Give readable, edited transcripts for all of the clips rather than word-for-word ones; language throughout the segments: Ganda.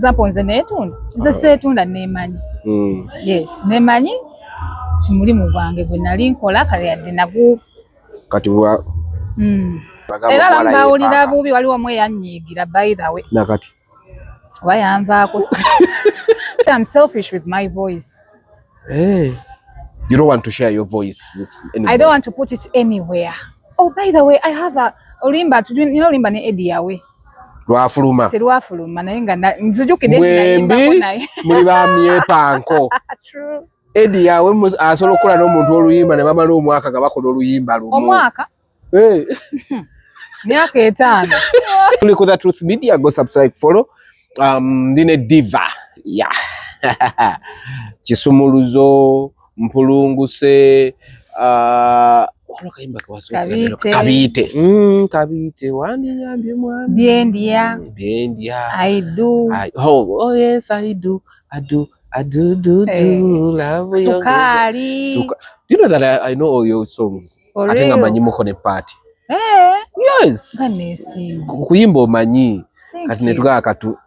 Example, nze neetunda, nze seetunda, neemanyi. Yes, neemanyi ti mulimu gwange gwe nali nkola kale yadde nagu. Kati bagamba Era abamu omuwala bawulira yeepanka. bubi. Waliwo omu eyanyiigira, by the way. Nakati? Oba yanvaako. I'm selfish with my voice. Hey. You don't want to share your voice with anybody. I don't want to put it anywhere. Oh, by the way, I have a oluyimba, nina oluyimba ne Eddie Yawe. Lwafuluma? Terwafuluma, naye nga nzijukidde nti nayimbako Mwembi naye. muli bamyepanko. True. Eddie Yawe asobola okukola n'omuntu oluyimba ne bamala omwaka nga bakola oluyimba lumu. Omwaka? Hey. Myaka 5. Tuli ku The Truth Media, go subscribe, follow. Ndine Diva. Yeah. Kisumuluzo, Mpulunguse, waliwo kayimba kewasookera. Kabiite. Kabiite. Kabiite wandiyambye mwami. Byendya. Byendya. I do. Oh yes, I do. I do. I do do do Eh, love you. Sukaali. Do you know that I know all your songs? For Ate nga real? manyimuko ne party. Eh, Yes. nga neesiima. Kuyimba omanyi. Thank Kati ne you. tugamba katu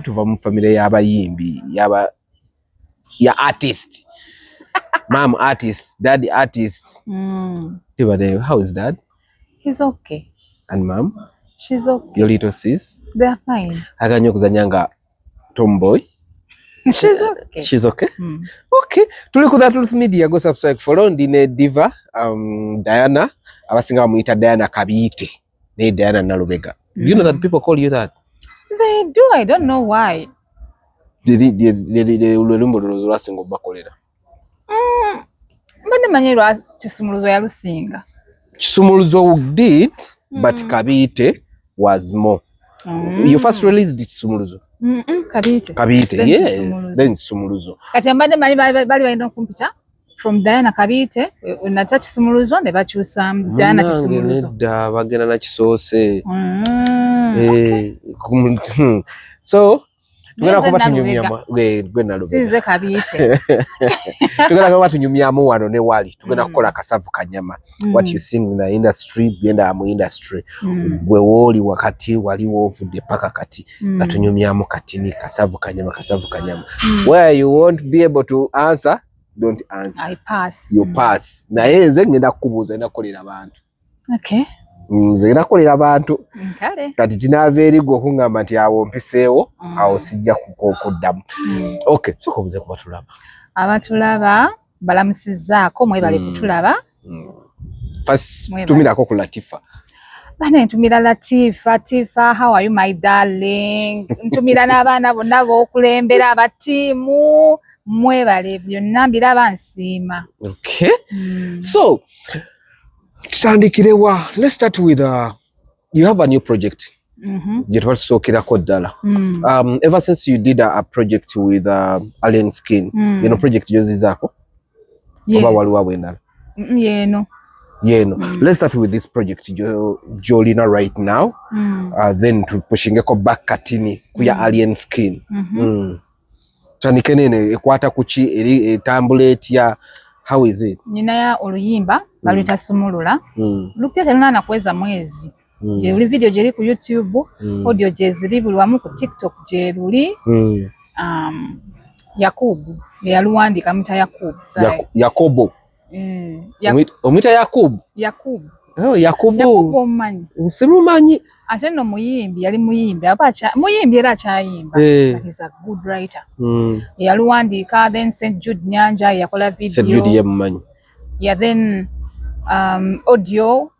tuva mu famire y'abayimbi, yaba ya artist, mom artist, dad artist. Tibane, how is dad? He's okay. And mom? She's okay. Your little sis? They are fine. Agala nnyo okuzanya nga tomboy. She's okay. She's okay. Mm. Okay, tuli ku The Truth Media, go subscribe, follow. Ndine Diva, Diana, abasinga bamuyita Diana Kabiite, naye Diana Nalubega. Do you know that people call you that? They do. I don't know why. Lwe lumbo lwasinga obakolera. Mbadde manyi lwa Kisumuluzo yalusinga. Kisumuluzo did, but Kabiite was more. You first released Kisumuluzo. Kabiite. Kabiite. Then Yes. Kisumuluzo. Then Kisumuluzo. Kati mbadde manyi bali balina okumpita from Diana Kabiite, nata Kisumuluzo ne bakyusa Diana Munnange, Kisumuluzo. Nedda, bagenda na kisoose. Okay. Eh, so tugenda Nze kuba Nalubega. tunyumyamu gwe Nalubega. Sinze Kabiite. Tugenda kuba tunyumyamu wano ne wali tugenda kukola kasavu kanyama. What you sing in the industry, byenda mu industry, gwe wooli wakati waliwo ovudde paka kati, nga tunyumyamu katini kasavu kanyama, kasavu kanyama. Where you won't be able to answer, don't answer. I pass. You pass, naye nze ngenda kukubuuza, ngenda kukolera abantu. Okay. Nze ngenda kukolera abantu. Kale. Kati kinaava eri gwe okuŋŋamba nti awo mpiseewo, awo sijja kuddamu. Okay, sooka obuze kuba tulaba. Abatulaba balamusizzaako, mwebale kutulaba. First, Mwebale. tumirako ku Latifa. Bane ntumira Latifa. Tifa, how are you, my darling? Ntumira n'abaana bonna b'okulembera abatiimu, mwebale byonna, mbiraba, nsiima. Okay. So tutandikirewa? Let's start with you have a new project gye tuba tusookerako ddala. Ever since you did a project with Alien Skin, yeno project gyozizaako oba waliwo abo endala? Yeeno. Yeno. Let's start with this project gy'olina right now, then tupushingeko back katini ku ya Alien Skin. Tandike nene, ekwata ku ki? Eri etambula etya? How is it? Nyina oluyimba baluyita Sumulula. Lupya, terunaana kuweza mwezi. Gyeruli, video gyeri ku YouTube, audio gyeziri buli wamu, ku TikTok gyeruli. Yakubu yaluwandiika, muta Yakubu. Yakobo? Omuyita Yakubu? Yakubu. Oh, Yakubu. Yakubu omumanyi? Simumanyi. Ate nno muyimbi, yali muyimbi, aba muyimbi era akyayimba. Eh. But he's a good writer. Yaluwandiika, then St Jude Nyanja yakola St Jude video. Ye mumanyi. Yeah, then audio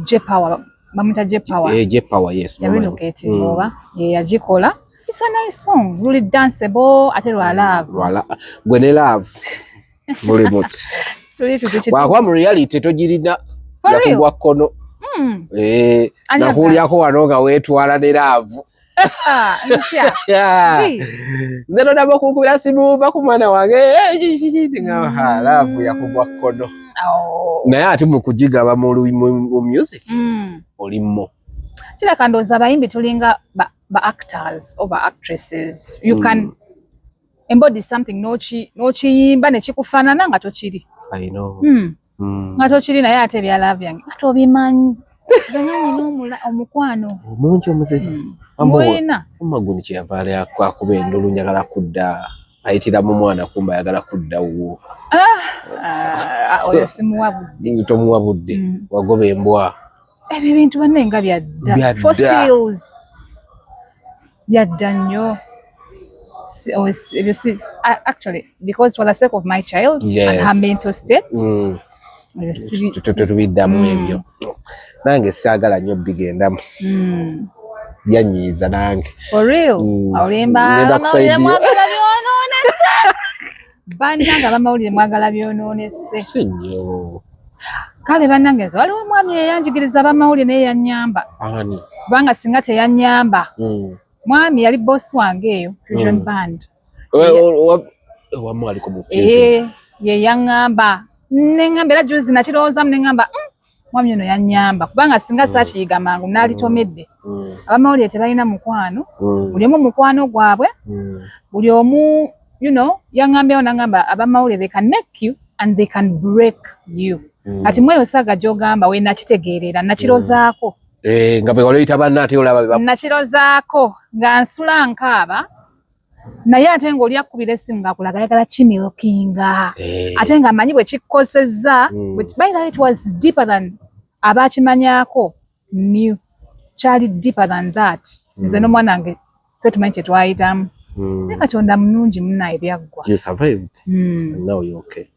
J Power, bamuyita J Power. Eh, J Power, yes, mumanyi. Yarelocating oba ye yagikola. It's a nice song, luli danceable ate lwa love. Lwala gwe ne love muli muti. Tuli tuti. Wakuba mu reality togirina. For real? Yakugwa kkono. Eh, Ani? Nakuwulyako wano nga weetwala ne love. Ah, ntya? Yeah. Di. Nze nodaba okunkubira simu, va ku mwana wange. Eh, ki, nga love yakugwa kkono. Oh. Naye ate mu kugigaba mu music oli mo. Kiraka ndowooza abayimbi tulinga ba actors oba actresses. You can embody something n'okiyimba ne kikufaanana nga tokiri. I know. Nga tokiri, naye ate ebya love yange nga tobimanyi. Nze nga nina omukwano omungi omuzibu. Mwena Amaguni kyeyava ali akuba endulu, njagala kudda, ayitira mu mwana, kumba ayagala kudda wuwo. Ah, oyo simuwa budde. Tomuwa budde. Wagoba embwa. Ebyo ebintu banne nga byadda. Byadda. Fossils byadda nnyo. Oh, ebyo actually, because for the sake of my child and her mental state, ebyo Tetubiddamu. Ebyo nange saagala nnyo bigendamu. Byanyiiza nange. For real. Olimba. Ngenda Abamawulire ku side yo. mwagala byonoonese. Bannange abamawulire mwagala byonoonese. Si nnyo. Kale bannange, nze waliwo omwami eyanjigiriza abamawulire, naye yannyamba, Ani? Kubanga singa teyannyamba, mwami yali boss wange eyo Fusion Band. Wamu aliko mu Fusion. Ee, ye yaŋŋamba, neŋŋamba, era juzi nakirowoozamu, neŋŋamba, mwami ono yannyamba, kubanga singa saakiyiga mangu naalitomedde. Abamawulire tebalina mukwano. Buli omu mukwano gwabwe. Buli omu, yaŋŋambyewo, naŋŋamba abamawulire, they can make you and they can break you. Kati mweyo saaga gy'ogamba we nakitegeerera, nakirozaako. Eh, nga bwe waloyita banna, ate olaba Nakirozaako nga nsula nkaaba, naye ate ng'oli akubira essimu ng'akulaga ayagala kimilkinga, ate ng'amanyi bwe kikkosezza. By the way, it was deeper than abakimanyaako new, kyali deeper than that. Nze n'omwana wange ffe tumanyi kye twayitamu. Naye Katonda mulungi, munnaye, byaggwa. You survived. And now you're okay.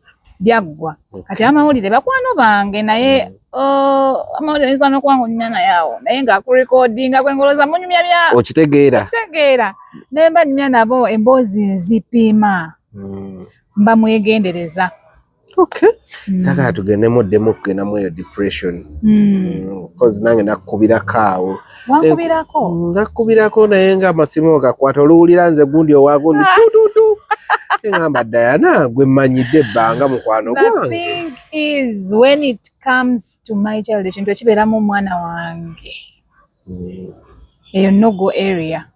Byaggwa. Kati amawulire bakwano bange, naye oh, amawulire oyinza n'okuba nga onyumya naye awo, naye ng'akurekodinga, gwe ngolooza munyumya bya Okitegeera. Kitegeera, naye mba nyumya nabo emboozi nzipima, mba mwegendereza. Okay. Saagala tugendemu ddemu okugendamu eyo depression. 'Cause nange nakkubirako awo. Wankubirako? Nakkubirako, naye nga amasimu gakwata oluwulira nze gundi owagundi tututu. Ngamba Diana gwe mmanyidde ebbanga, mukwano The gwange. thing is, when it comes to my child, ekintu ekibeeramu omwana wange, eyo no go area.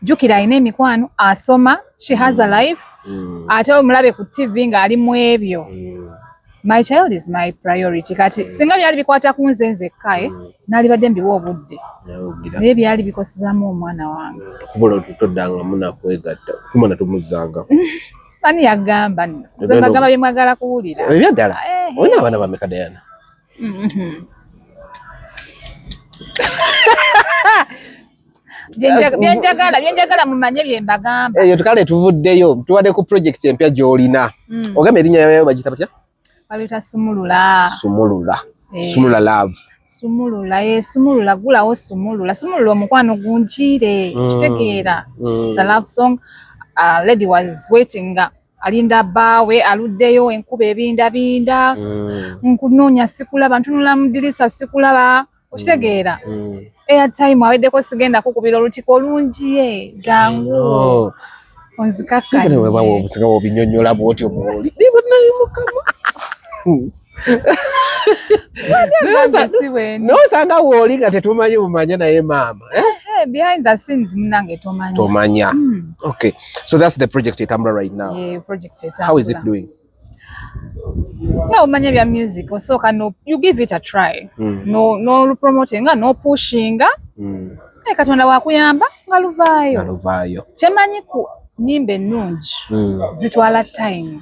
Jjukira alina emikwano, asoma, she has a life. Ate omulabe ku TV ng'ali mu ebyo. My child is my priority. Kati singa byali bikwata ku nze nzekka, naalibadde mbiwa obudde, Naye naye byali bikosezaamu omwana wange. Okuva olwo toddangamu nakwegatta kumana tumuzzanga. Ani yagamba nno? Nze mbagamba bye mwagala kuwulira. Ebyaddala. Olina abaana bameka, Diana? Byenjagala mumanye bye mbagamba. Eyo tukale tuvuddeyo, tubadde ku project empya gy'olina. Ogamba erinnya yayo bagiyita batya? Baluyita Sumulula. Sumulula. Eh. Sumulula love. Sumulula, sumulula, gulawo, sumulula, sumulula omukwano gunjiire. Kitegeera? It's a love song. Lady was waiting nga alinda bbaawe aluddeyo, enkuba ebindabinda, nkunoonya sikulaba, ntunula mu ddirisa sikulaba, okitegeera? Airtime aweddeko, sigenda kukubira olutiko olungi, ye jangu Oh. onzikakkanye. Obusinga obinyonyola bwotyo bwoli niba naye Mukama. Si bwendi. Nosanga wooli nga tetumanyi bumanya, naye maama, eh? Hey, behind the scenes munange tomanya. Tomanya. Okay, so that's the project etambula right now. Yeah, project How is it etambula. doing? Nga omanya bya music, osooka no you give it a try, no no promotinga, no pushinga. Naye Katonda wakuyamba nga luvaayo. Nga luvaayo. Kyemanyi ku nyimba ennungi, zitwala time.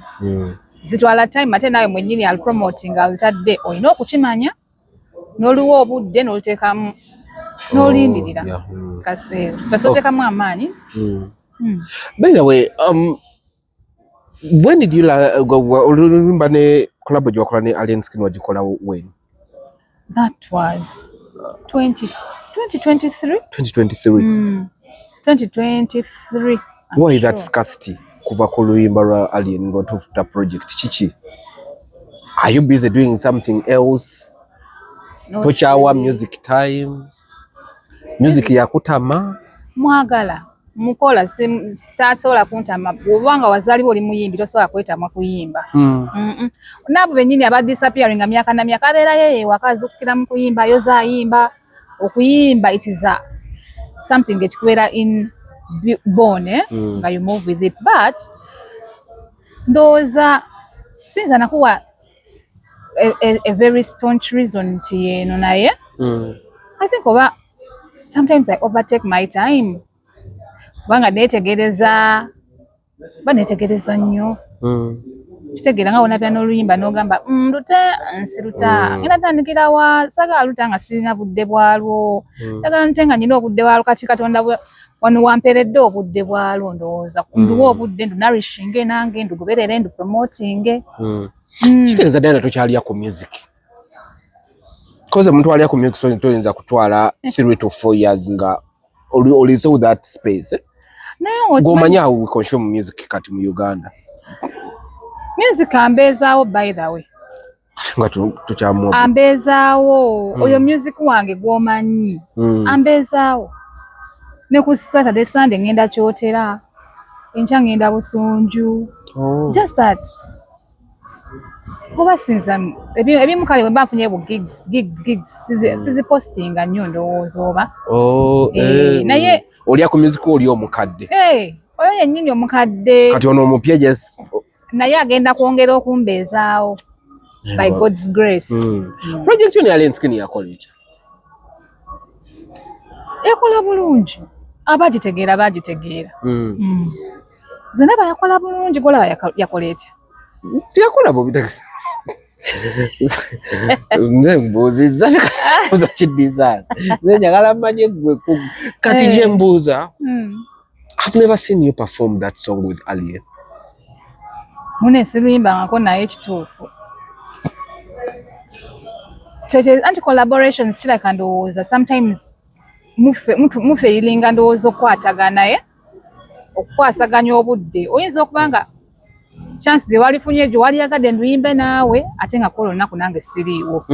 Zitwala time, ate naawe mwennyini alupromoting alutadde olina okukimanya n'oluwa obudde n'oluteekamu n'olindirira. Oh, yeah. Kaseera basi oteekamu amaanyi. By the way, when did you go oluyimba ne collab gye wakola ne Alien Skin, wagikola when? That was 20, 2023. 2023? 2023, I'm Why that sure. scarcity kuva ku luyimba lwa Alien ng'otufuta project? Kiki? Are you busy doing something else? Not Tokyawa really. music time, music yakutama? Mwagala mukola, tasobola kuntama. Bw'oba nga wazaalibwa oli muyimbi, tosobola kwetamwa kuyimba. Naabo bennyini aba disappearing nga myaka na myaka, abeerayo eyo ewaka, azuukukira mu kuyimba, ayoza ayimba. Okuyimba, it is a something ekikubeera in bone, eh? Nga you move with it. But ndowooza siyinza nakuwa a very staunch reason nti eno, naye I think oba sometimes I overtake my time, kubanga neetegereza, ba neetegereza nnyo. Kitegeera nga wonabya n'oluyimba n'ogamba, lute nsiruta, ngenda tandikira wa, saagala luta nga sirina budde bwalwo, njagala nte nga nyina obudde bwalwo. Kati Katonda wano wamperedde obudde bwalwo, ndowooza nduwa obudde ndunourishinge nange, ndugoberere, ndupromotinge. Kitegeeza ddala tokyalya ku music, koze omuntu alya ku music so toyinza kutwala 3 to 4 years nga olize with that space, eh? Naye okimanyi Ng'omanyi how we consume music kati mu Uganda. Music ambeezaawo, by the way. Nga tukyamuwa. Ambeezaawo oyo music wange gw'omanyi. Ambeezaawo ne ku Saturday, Sunday ngenda Kyotera, enkya ngenda Busunju. Oh. Just that oba sinza ebimu kale bwe mba nfunye bu gigs gigs gigs sizipostinga nnyo, ndowooza oba. Oh, Eh, naye olya ku music oli omukadde. Eh, oyo yennyini omukadde. Kati ono omupya just Naye agenda kwongera okumbeezaawo by God's grace. Project yo Alien Skin yakola etya? Yakola bulungi, abagitegeera bagitegeera. Nze ndaba yakola bulungi, golaba yakola etya? Tiyakola bubi. Nze mbuuzizza, buuza kiddiza, nze njagala mmanye gwe kati gye mbuuza. I've never seen you perform that song with Alien. Mune siruyimbangako, naye kituufu. Kyekye anti collaborations kiraka, ndowooza sometimes mufeiringa, ndowooza okukwatagana, naye okukwasaganya obudde oyinza okuba nga chance ze walifunye gye waliyagadde nduyimbe naawe, ate nga kola olunaku nange siriiwo.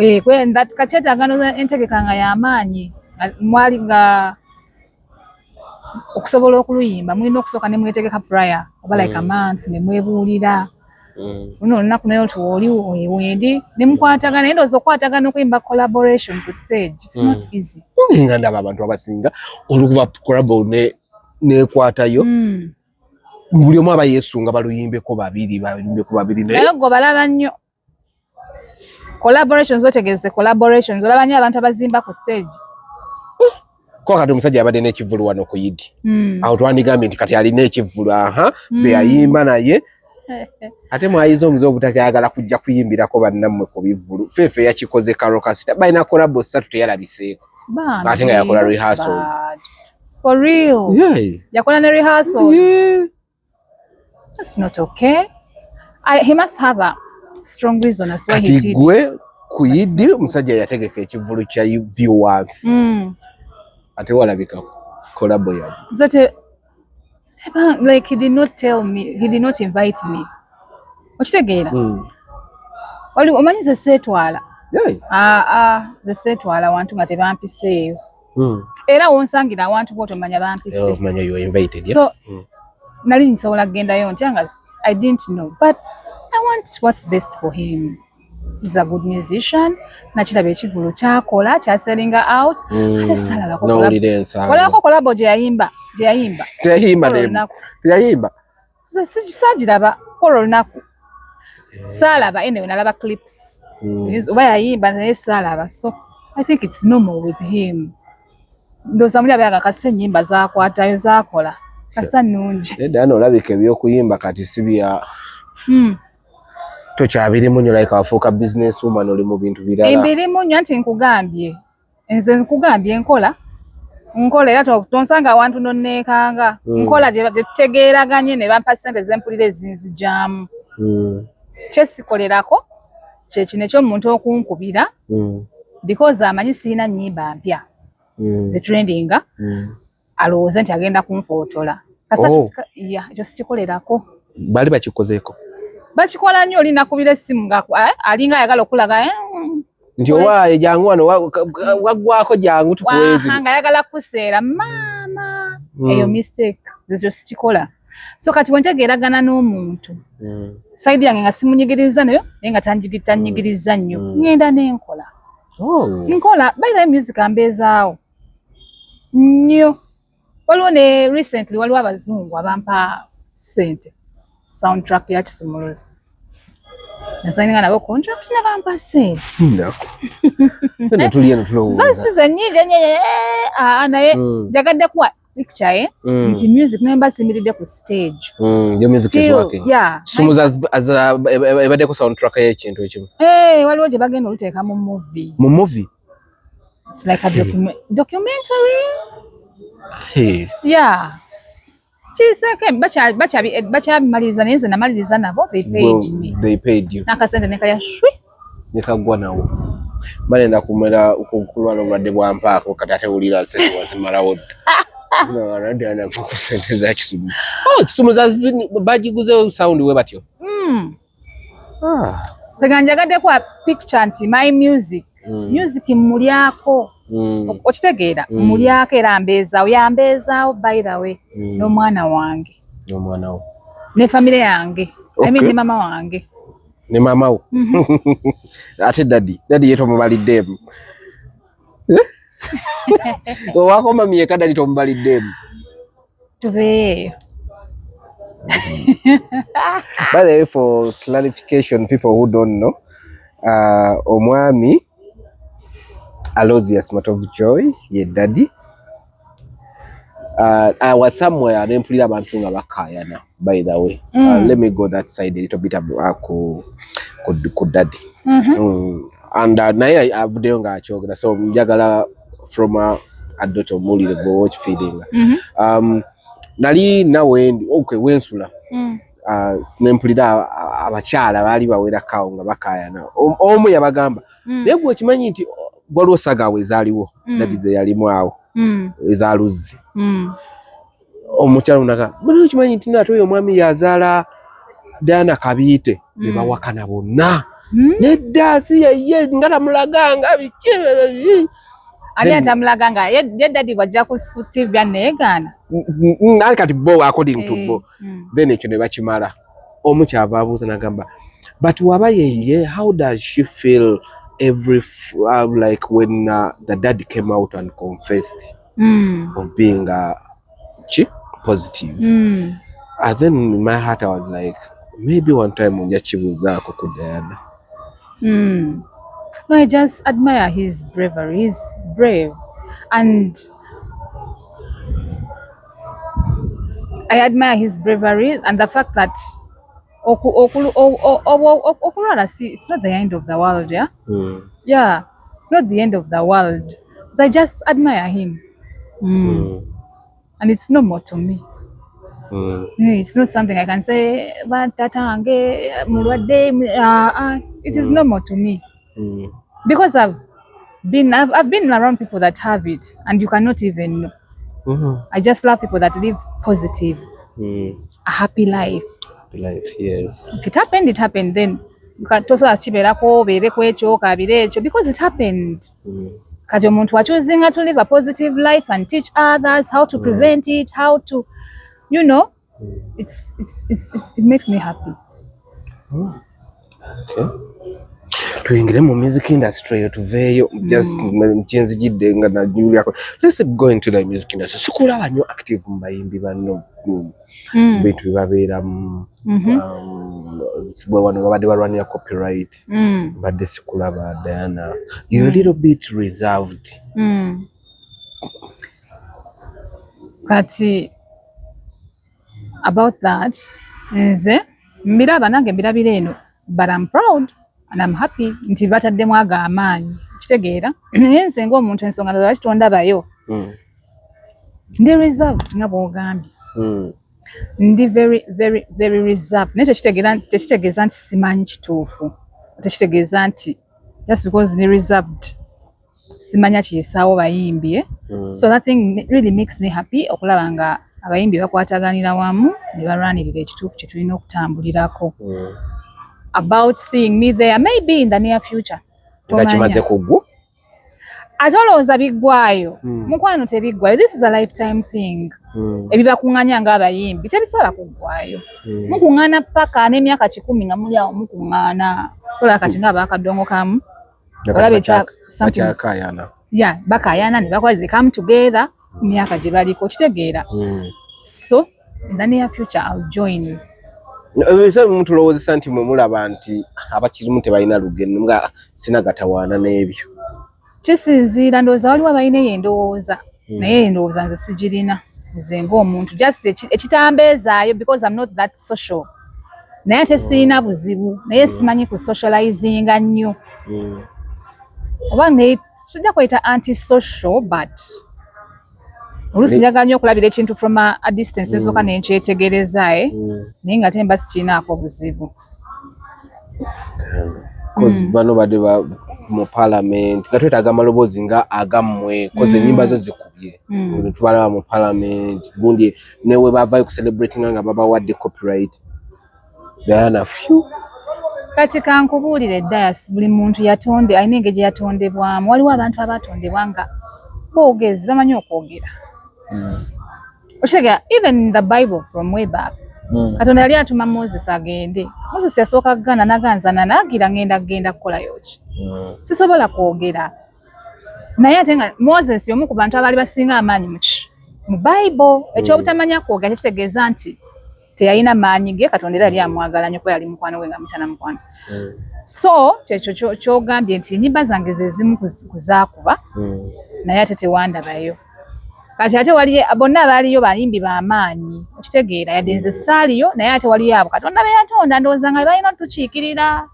Eh, kakyetaaga entegeka nga y'amaanyi, mwali nga okusobola okuluyimba mulina okusooka ne mwetegeka prior oba like a month, ne mwebuulira, luno olunaku naye oti oli wendi ne mukwatagana. Naye ndowooza okukwatagana okuyimba collaboration ku stage, it's not easy. Nga ndaba abantu abasinga olukuba collabo ne nekwatayo, buli omu aba yeesunga baluyimbeko babiri, baluyimbeko babiri, naye Naye gwe balaba nnyo collaborations, wetegereze collaborations, olaba nnyo abantu abazimba ku stage. Ko kati omusajja abadde n'ekivvulu wano ku Yidi, awo twandigambye nti kati alina ekivvulu, aha, be yayimba naye ate mwayiza omuze obutakyayagala kujja kuyimbirako bannammwe ku bivvulu. Feefe yakikoze, Karole Kasita balina collabo ssatu, teyalabiseeko. Bambi, Ate nga yakola that's rehearsals. bad. For real? Yeah. Yakola ne rehearsals? Yeah. That's not okay. He must have a strong reason as why he Kati did it. gwe ku Yidi omusajja yategeka ekivvulu kya viewers, ate walabika collabo yammwe. Nze like he did not tell me, he did not invite me. Okitegeera? Oli omanyi ze seetwala. Ah ah, ze seetwala wantu nga tebampiseeyo. Era wonsangira awantu bw'otomanya bampise. Oh, manya you are invited, yeah? So nali nsobola kugendayo ntya nga I didn't know, but I want what's best for him. He's a good musician. Nakiraba ekivvulu kyakola kyasellinga out. Ate salabako Nowulira ensango. Olabako collabo gye yayimba, gye yayimba. Teyayimba. Kola Nemu. olunaku. Teyayimba. Nze saagiraba kola olunaku. Saalaba, anyway nalaba clips. Oba yayimba naye saalaba. So I think it's normal with him. Ndowooza muli abayaga kasita ennyimba zaakwatayo zaakola. Kasita nnungi. Nedda, nno olabika ebyokuyimba kati si bya tokyabirimu nnyo, like wafuuka business woman, oli mu bintu birala. Embirimu nnyo, anti nkugambye. Nze nkugambye nkola. Nkola era tonsanga awantu nonneekanga. Nkola gye tutegeeraganye ne bampa ssente zempulira ezinzijaamu. Kye sikolerako kye kino eky'omuntu okunkubira because amanyi sirina nnyimba mpya zitrendinga, alowooze nti agenda kunfootola. Kasita Oh. Ya, ekyo sikikolerako. Baali bakikozeeko? Bakikola nnyo, oli nakubira essimu nga alinga ayagala okulaga, Nti owaaye jangu wano, waggwako, jangu tukuweezi. Waha, nga ayagala kuseera maama. Eyo mistake, ekyo sikikola. So kati bwe ntegeeragana n'omuntu, side yange nga simunyigiriza nayo, naye nga tanyigiriza nnyo, ŋŋenda n'enkola. Oh. Nkola, by the way, music ambeezaawo nnyo. Waliwo ne recently waliwo abazungu abampa ssente, soundtrack ya Kisumuluzo. Nasayininga nabo contract ne bampa ssente. Nako. Fena tuli eno tulowooza. Verses ennyingi ennyo naye njagadde kuwa picture nti music ne mba simiridde ku stage. Your music is Still, working. yeah. Kisumuza as ebaddeko soundtrack y'ekintu ekimu. Eh, waliwo gye bagenda oluteeka mu movie. Mu movie? It's like a documentary. Hey. Yeah. Kiseeko bakyabimaliriza naye nze namaliriza nabo, they paid Well, me. They paid you. N'akasente ne kalya shwi. Ne kaggwa nawo. Balenda kumera kulwala obulwadde bwa mpaako kati ate wulira ssente wazimalawo dda. No, ku ssente za Kisumu. Oh, Kisumu bagiguze sound we batyo. Ah. Tega njagadde kuwa picture nti my music. Music mulyako. Okitegeera? Mulyako era mbeezaawo. Yambeezaawo by the way. N'omwana wange. N'omwana wo. Ne family yange. I mean Okay. ne mama wange. Ne maama wo. Ate daddy, daddy ye tomubaliddeemu. Owaako mami yekka daddy tomubaliddeemu. Tubeeyo. By the way, for clarification, people who don't know, omwami Aloysius Matovu Joy ye daddy. I was somewhere nempulira abantu nga bakaayana, by the way. Let me go that side a little bit ku daddy. And naye avuddeyo ng'akyogera, so njagala from a daughter omuwulire gwe wokifeelinga. Nali nawe ndi okay wensula. Nempulira abakyala baali bawerako awo nga bakaayana. Omu yabagamba naye gwe okimanyi nti waliwo sagaawo ezaaliwo daddy ze yalimu awo eza luzzi. Omukyala onaga bali okimanyi nti nate oyo omwami yazaala Diana Kabiite ne bawakana bonna. Nedda si yeye nga tamulaganga biki. Ani atamulaga nga ye daddy bw'ajja ku TV aneegaana? Ali kati bo according to bo. Then ekyo ne bakimala. Omu kyava abuuza n'agamba but waba yeye, how does she feel every like when the dad came out and confessed of being chi positive? And then in my heart I was like, maybe one time nja kibuuzaako ku Diana. No, I just admire his bravery. He's brave. And I admire his bravery and the fact that okulwala si, it's not the end of the world, yeah? Yeah, it's not the end of the world. So I just admire him. And it's normal to me. Yeah, it's not something I can say, but tata wange mulwadde, it is normal to me. Because I've been around people that have it and you cannot even know. I just love people that live positive, a happy life. Happy life, yes. If it happened, it happened then. You can tosobola kibeerako obeere ku ekyo okaabire ekyo because it happened. Kati omuntu achoosinga to live a positive life and teach others how to prevent it, how to, you know, it makes me happy. Okay. Tuyingire mu music industry eyo tuveeyo just kyenzijidde nga najulyako. Let's go into the music industry. Sikulaba nnyo active mu bayimbi banno bintu bye babeeramu. Bwe wano babadde balwanira copyright mbadde sikulaba Diana. You're a little bit reserved. Kati about that, nze mbiraba nange mbirabira eno, but I'm proud and I'm happy nti bataddemu ago amaanyi, kitegeera? Naye nze ng'omuntu ensonga ndowooza lwaki tondabayo. Ndi reserved nga bw'ogambye. Ndi very very very reserved, naye tekitegeeza nti simanyi kituufu, tekitegeeza nti just because ndi reserved simanya kiyisaawo bayimbi, eh? So that thing really makes me happy okulaba nga abayimbi bakwataganira wamu ne balwanirira ekituufu kye tulina okutambulirako. About seeing me there, maybe in the near future. Nga kimaze kuggwa. Ate olowooza biggwayo? Mukwano, tebiggwayo. This is a lifetime thing. Ebibakuŋŋaanya ng'abayimbi tebisobola kuggwayo. Mukuŋŋaana paka n'emyaka 100 nga muli awo mukuŋŋaana. Olaba kati ng'abakadongo kamu olaba bakyakayana. Yeah, bakayana ne bakola, they come together mu myaka gye baliko, kitegeera? So in the near future I'll join. Ebiseera ebimu tulowoozesa nti mwe mulaba nti abakirimu tebalina lugendo, nga sinagatawaana n'ebyo. Kisinziira, ndowooza waliwo abalina eyo endowooza, naye endowooza nze sigirina nze ng'omuntu, just ekitambeezaayo because I'm not that social, naye ate sirina buzibu, naye simanyi ku socializinga nnyo oba ne sijja kweyita anti social, but oluusi njagala nnyo okulabira ekintu from a distance, ensooka nenkyetegereza, eh? Naye nga ate mba sikirinaako buzibu. 'Cause bano badde ba mu parliament nga twetaaga amaloboozi nga agammwe, 'cause ennyimba zo zikubye. Tubalaba mu parliament gundi, newe bavayo ku celebratinga nga babawadde copyright, Diana few. Kati kankubuulire, Dias, buli muntu yatonde alina engeri gye yatondebwamu. Waliwo abantu abatondebwa nga boogezi, bamanyi okwogera. Okitegeera, even in the Bible from way back, Katonda yali atuma Moses agende. Moses yasooka kugana, naganzana nagira ngenda kugenda kukolayo ki? Sisobola kwogera. Naye ate nga Moses y'omu ku bantu abaali basinga amaanyi muki mu Bible. Ekyobutamanya kwogera tekitegeeza nti teyalina maanyi ge. Katonda era yali amwagala nnyo kuba yali mukwano gwe, nga mutana mukwano. So kyekyo kyogambye nti ennyimba zange ze zimu ku zaakuba, naye ate tewandabayo. Kati ate waliyo bonna abaaliyo bayimbi b'amaanyi, okitegeera, yadde nze saaliyo, naye ate waliyo abo Katonda be yatonda, ndowooza nga balina otukiikirira,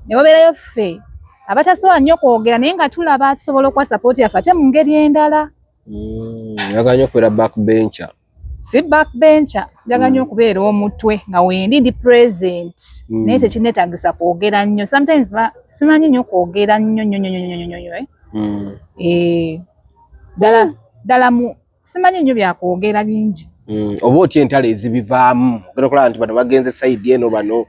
ne wabeerayo ffe abatasobola nnyo kwogera, naye nga tulaba tusobola okuwa support yaffe ate mu ngeri endala. Njagala nnyo okubeera backbencher. Si backbencher, njagala nnyo okubeera omutwe nga wendi ndi present, naye tekinneetagisa kwogera nnyo. Sometimes simanyi nnyo kwogera nnyo nnyo nnyo nnyo nnyo nnyo, eh. Eh, ddala ddala mu simanyi nnyo byakwogera bingi. Oba otya entalo ezibivaamu, ogenda okulaba nti bano bagenze side eno, bano.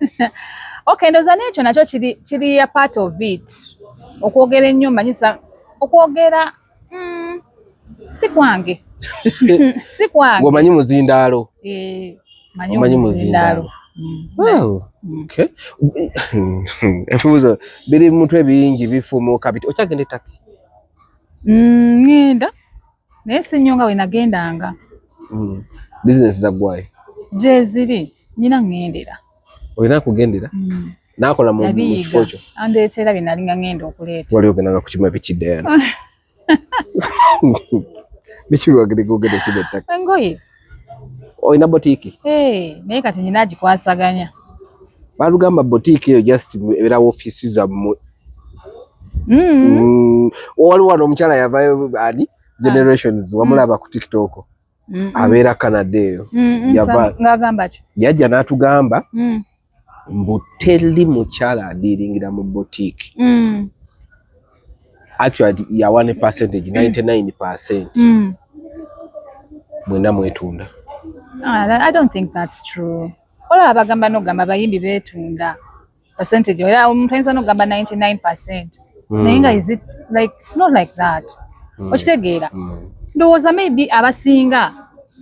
Okay, ndowooza n'ekyo nakyo kiri a part of it. Okwogera ennyo, manyisa okwogera, si kwange, si kwange. Ng'omanyi muzindaalo. Eh, manyi Omanyi omuzindaalo. muzindaalo. Oh, okay. Ebibuuzo biri mu mutwe bingi bifumuuka biti, okyagenda e Turkey? Ŋŋenda, naye si nnyo nga bwe nagendanga. Bizinesi zaggwayo? Gyeziri, nyina ŋŋendera. Olina kugendera nakola mu Nabiyiga. kifo kyo. Andeetera bye nali nga ŋŋenda okuleeta. Wali ogendanga kukima biki, Diana? Biki byewagenda ogenda okima e Turkey? Engoye. Olina boutique? Eh, naye kati nyina agikwasaganya. Balugamba boutique eyo just ebeera ofiisi zammwe. Waliwo wano omukyala yavayo ani, Generations, wamulaba ku TikTok? Abeera Canada eyo. Ng'agamba ki? Yajja n'atugamba mbu teri mukyala adiiringira mu boutique. Actually yawa ne percentage, 99% mwenna mwetunda. Ah, I don't think that's true. Olaba bagamba n'okugamba abayimbi beetunda percentage, era omuntu ayinza n'okugamba 99%, naye nga is it like, it's not like that. Okitegeera? Ndowooza maybe abasinga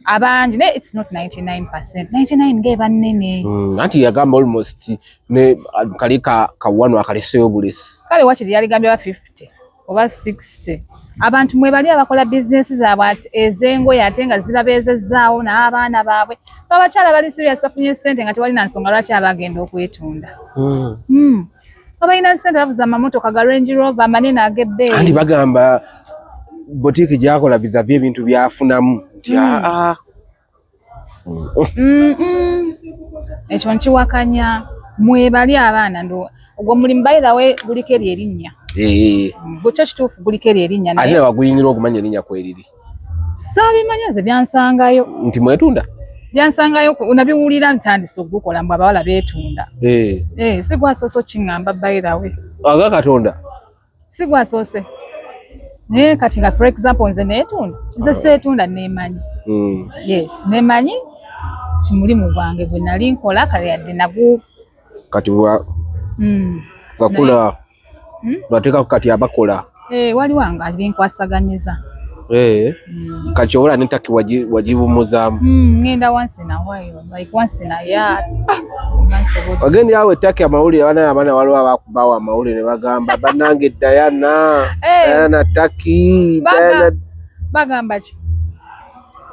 abangi, naye it's not 99%. 99 ng'eba nnene. Anti yagamba almost ne kali ka kawano akaleseyo bulesi. Kale wakiri yaligambye ba 50 oba 60. Abantu mwe bali abakola bizinesi zaabwe ez'engoye ate nga zibabeezezzaawo n'abaana baabwe. Abakyala bali serious, bafunye ssente nga tewali na nsonga lwaki abagenda okwetunda. Abalina ssente bavuza amamotoka ga Range Rover amanene ag'ebbeeyi. Anti bagamba boutique gyakola vis-a-vis ebintu byafunamu nti aa. Ekyo nkiwakanya. Mwebali abaana ndo ogwo mulimu, by the way, guliko eri erinnya. Gukyo kituufu, guliko eri erinnya. Ate naye nawe waguyingira okumanya erinnya kweriri? Saabimanya nze, byansangayo. Nti mwetunda? Byansangayo, nabiwulira ntandise okugukola mbu abawala beetunda. Eh, si gwasoose okiŋŋamba, by the way. Aga Katonda. Si gwasoose, naye kati nga for example nze neetunda, nze seetunda, neemanyi. Yes, neemanyi ti mulimu gwange gwe nali nkola kale, yadde nagu Kati wakula lwateekako kati abakola. Eh, waliwo nga binkwasaganyeza. Kati obola ne Turkey wagiwummuzaamu? Ngenda once in a while, like once in a year. Nga nsobodde. Wagenda awo e Turkey, amawulire abaana abaana waliwo abakubawo amawulire ne bagamba, "Bannange Diana, Diana Turkey, Diana." Bagamba ki?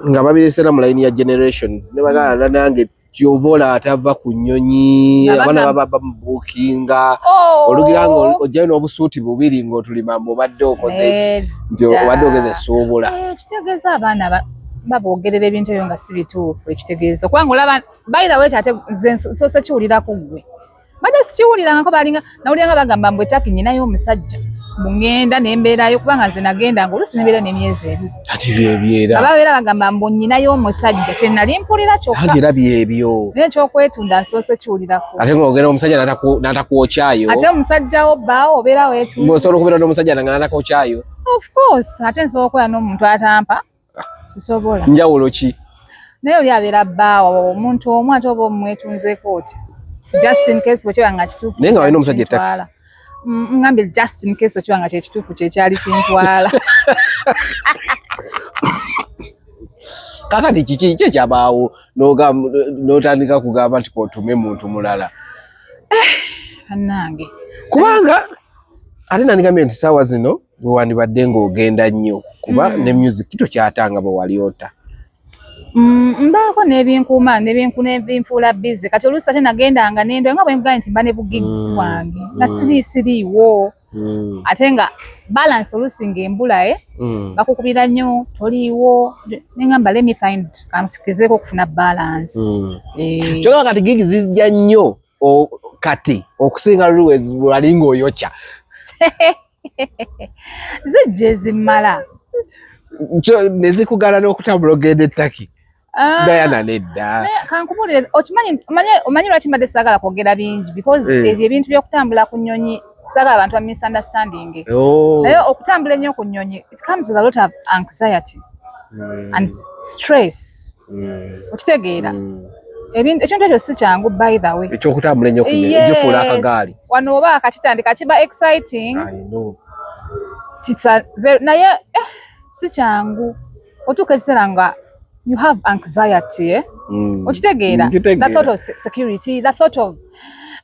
Nga babiresera mu layini ya Generations ne bagamba, "Nange." Kyova olaba tava ku nnyonyi, abaana baba bamubuukinga. Oh. Olugira nga ojjayo n'obusuuti bubiri ng'otulima mbu obadde okoze ki, nti obadde ogeze suubula. Eh, kitegeeza abaana baboogerera ebintu ebyo nga si bituufu. Ekitegeeza kubanga olaba, by the way, ate nze nsoose kiwulira ku ggwe, mbadde sikiwulirangako. Balinga nawulira nga bagamba mbu e Turkey nyinayo omusajja, mbu ŋŋenda nembeerayo, kubanga nze nagenda nga oluusi nembeerayo n'emyezi 2. Ati byebyera. Ababeera bagamba mbu nyinayo omusajja, kye nali mpulira kyokka. Anti era byebyo. Naye ekyokwetunda nsoose kiwulirako. Ate ng'ogenda omusajja n'atakwokyayo. Ate omusajja wo bbaawo obeera weetunda. Ng'osobola okubeera n'omusajja nga n'atakwokyayo. Of course, ate nsobola okubeera n'omuntu atampa, sisobola. Njawulo ki? Naye oli abeera bbaawo, omuntu omu, ate oba omwetunzeeko otya? Just in case bwe kiba nga kituufu. Naye nga walina omusajja e Turkey. Ngambye just in case okiba nga kyekituufu kyekyali kintwala. Kakati kiki ki ekyabaawo n'otandika kugamba nti kotume muntu mulala? Bannange. Kubanga ate nandigambye nti saawa zino bwe wandibadde ng'ogenda nnyo, kuba ne music tokyatanga bwe wali ota. Mbaako n'ebinkuuma n'ebinfuula busy. Kati oluusi ate nagendanga nendwa, nga bwe nkugambye nti mba ne bugigs bwange nga siriiwo, ate nga balance oluusi ng'embula, eh? Bakukubira nnyo, toliiwo, nengamba let me find, kankigezeeko okufuna balance. Eh. Kyokka kati gig zijja nnyo kati okusinga luli wali ng'oyokya. Zijja ezimmala. Ne zikugala n'okutambula ogenda e Turkey. Ah, Diana, nedda. Naye kankubuulire, okimanyi, omanyi lwaki mbadde saagala kwogera bingi? Because ebyo ebintu by'okutambula ku nnyonyi saagala abantu ba misunderstanding. Oh. Naye okutambula ennyo ku nnyonyi, it comes with a lot of anxiety and stress. Okitegeera? Ekintu ekyo si kyangu, by the way. Ekyokutambula ennyo ku nnyonyi, Yes. ogifuula akagaali. Wano oba akakitandika kiba exciting. I know. Naye si kyangu, otuuka ekiseera nga you have anxiety, eh? Okitegeera? Nkitegeera. The thought of security, the thought of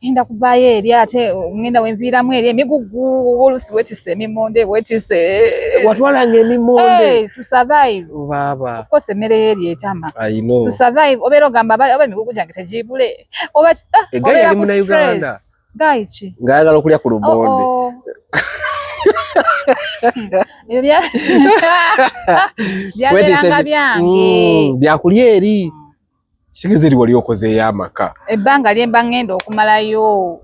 ngenda kuvaayo eri, ate ngenda wenviiramu eri emigugu, oba oluusi weetisse emimonde, weetisse Watwalanga emimonde? Hey, to survive. Baaba. Of course, emmere y'eri etama. I know. To survive, obeera ogamba oba emigugu gyange tegibule, oba Egayi obeera yali ku Munnayuganda. stress. Guy ki? Ng'ayagala okulya ku lumonde. Oh, oh. Ebyo byabeeranga byange. Byakulya eri kitegeeza eri wali okozeeyo amaka. Ebbanga lye mba ŋŋenda okumalayo,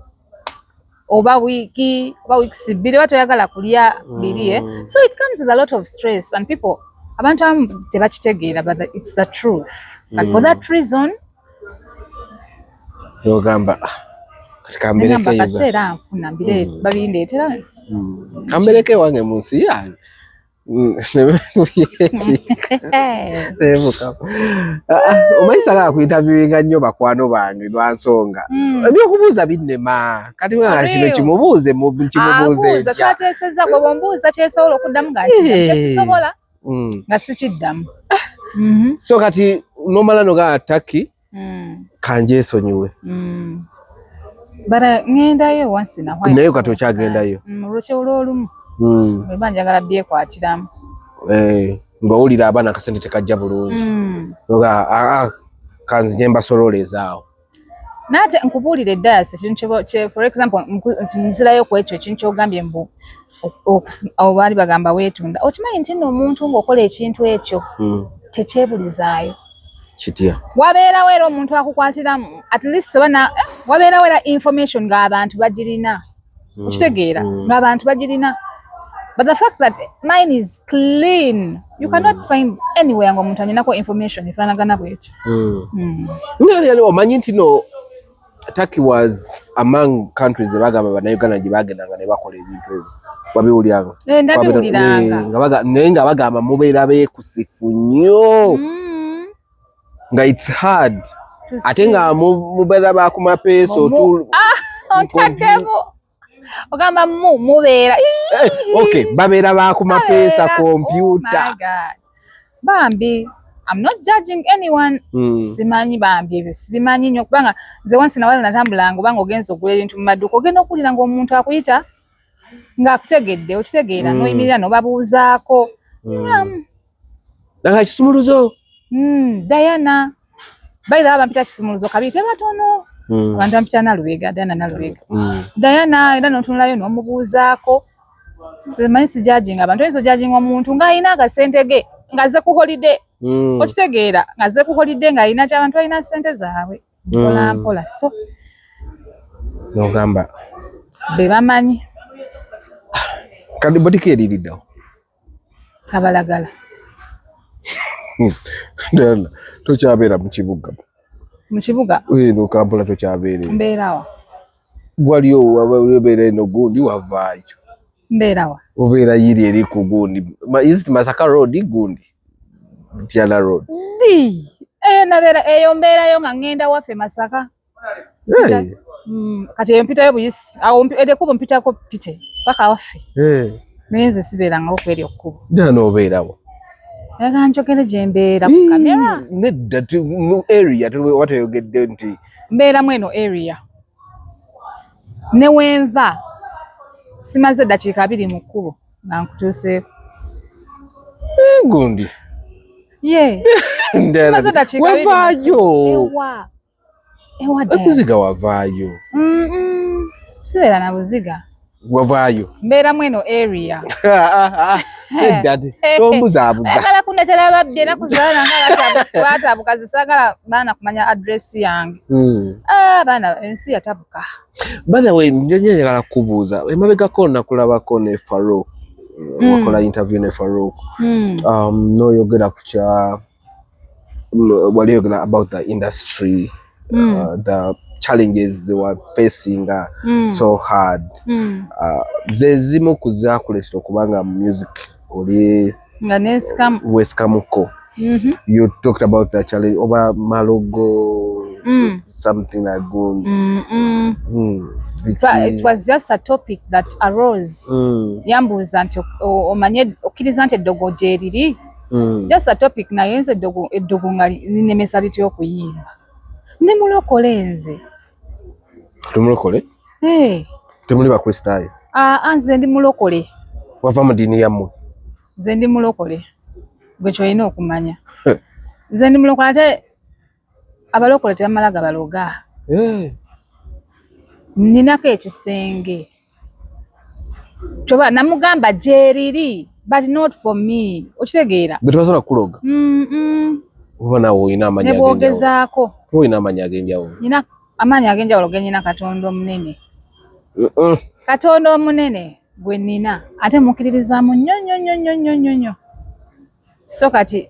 oba wiiki oba weeks 2, oba toyagala kulya biri, eh? So it comes with a lot of stress and people, abantu abamu tebakitegeera, but it's the truth. But for that reason Ogamba, "Ah, kati kambereko ngamba Uganda." Kaseera nfuna mbire babindeetera. Kambereko ewange mu nsi yange. Mukama. Ah, ah, omanyi sagala kuinterviewinga nnyo bakwano bange lwa nsonga ebyokubuuza binnema. Kati nga kino Real. kimubuuze kimubuuze Abuuza. ntya? Twateesezza gwe bwombuuza kyesobola okuddamu nga nkiddamu, kyesisobola nga sikiddamu. So kati nomala nogaa Turkey kanjesonyiwe. Bara ŋŋendayo once in a while. Naye kati okyagendayo? Olwekyewulo olumu bwe mba njagala byekwatiramu. Eh, ng'owulira abaana akasente tekajja bulungi. Noga, "Ah, ah, kanzije mbasololezaawo." Naye ate nkubuulira eddayasi ekintu for example, nzirayo ku ekyo ekintu ky'ogambye mbu abo baali bagamba weetunda. Okimanyi nti nno omuntu ng'okola ekintu ekyo tekyebulizaayo? Kitya? Wabeerawo era omuntu akukwatiramu, at least oba wabeerawo era information ng'abantu bagirina. Okitegeera? Ng'abantu bagirina. But the fact that mine is clean, you cannot find anywhere ng'omuntu anyinako information efaanagana bwetyo. Naye omanyi nti no Turkey was among countries ebagamba bannayuganda gye bagendanga ne bakola ebintu ebyo, wabiwulyanga? Eh, ndabiwuliranga. Eh, naye nga bagamba mubeera beekusifu nnyo, nga it's hard, To ate see. nga mubeera bakumapeesa. Otaddemu ogamba mu mubeera. Eh, okay, babeera bakumapeesa. Babeera. Kompyuta. Oh my God. Bambi, I'm not judging anyone. Simanyi bambi, ebyo sibimanyi nnyo, kubanga nze once nawala natambulanga, obanga ogenza ogula ebintu mu maduuka, ogenda okuwulira ng'omuntu akuyita ng'akutegedde, okitegeera? N'oyimirira n'obabuuzaako. Nga kisumuluzo. Diana. By the way, bampita Kisumuluzo Kabiri tebatono. Abantu bampita Nalubega, Diana Nalubega. Diana era n'otunulayo n'omubuuzaako. Manyi sijudginga abantu, oyinza ojudginga omuntu ng'alina akasente ge ng'azze ku holiday. Okitegeera, ng'azze ku holiday ng'alina ky'abantu balina ssente zaabwe. Mpola mpola. So N'ogamba be bamanyi. Kati boutique eririddawo? Kabalagala. Diana, tokyabeera mu kibuga. Mu kibuga? Eno Kampala tokyabeera eyo. Mbeerawa? Wali obeera eno gundi wavaayo. Mbeerawa? Obeera yiri eri ku gundi. Is it Masaka Road gundi? Tiana Road. Ddi? Eyo nabeera eyo mbeerayo nga ŋŋenda waffe Masaka. Hey. Kati eyo mpitayo buyisi. Awo eryo ekkubo mpitako pite paka waffe. Hey. Naye nze sibeerangawo ku eryo kkubo. Ddala n'obeerawo? Oyagala njogere gye mbeera ku kamera? Nedda, mu area oba toyogedde nti Mbeeramu eno area. Ne wenva simaze ddakiika 20 mu kkubo nga nkutuuseeko. Gundi. Ye. Simaze ddakiika 20 mu Wavaayo. Ewa. Ewa E Buziga wavaayo. Sibeera na Buziga. Wavaayo. Mbeeramu eno area. Nedda, tombuzaabuza. Ayagala kundetera ababbi ennaku zaana nga baatabuka, zisaagala baana kumanya address yange. Ah, baana ensi yatabuka. By the way, nje njagala kukubuuza. Emabegako nakulabako ne Farouk. Wakola interview ne Farouk. N'oyogera ku kya wali oyogera about the industry, the challenges they were facing so hard. Ze zimu ku zakuleetera okubanga mu music oli nga neesikamu. Weesikamuko. You talked about the challenge oba malogo, something like good. It was just a topic that arose. Yambuuza nti omanye okkiriza nti eddogo gyeriri. Just a topic, naye nze eddogo nga linnemesa litya okuyimba. Ndi mulokole nze. Temulokole? Hey. Temuli Bakristaayo? Aa, nze ndi mulokole. Wava mu ddiini yammwe? Nze ndi mulokole. Gwe ky'olina okumanya. Nze ndi mulokole, ate abalokole tebamala gabaloga. Hey. Nninako ekisenge. Kyoba namugamba gyeriri, but not for me. Okitegeera? Gwe tebasobola kukuloga? Oba naawe olina amaanyi Ne ag'enjawulo? bw'ogezaako. Oba olina amaanyi ag'enjawulo? Nina amaanyi ag'enjawulo ge nnina Katonda omunene. Katonda omunene gwe nnina, ate mukkiririzaamu nnyo nnyo nnyo nnyo nnyo nnyo nnyo. So kati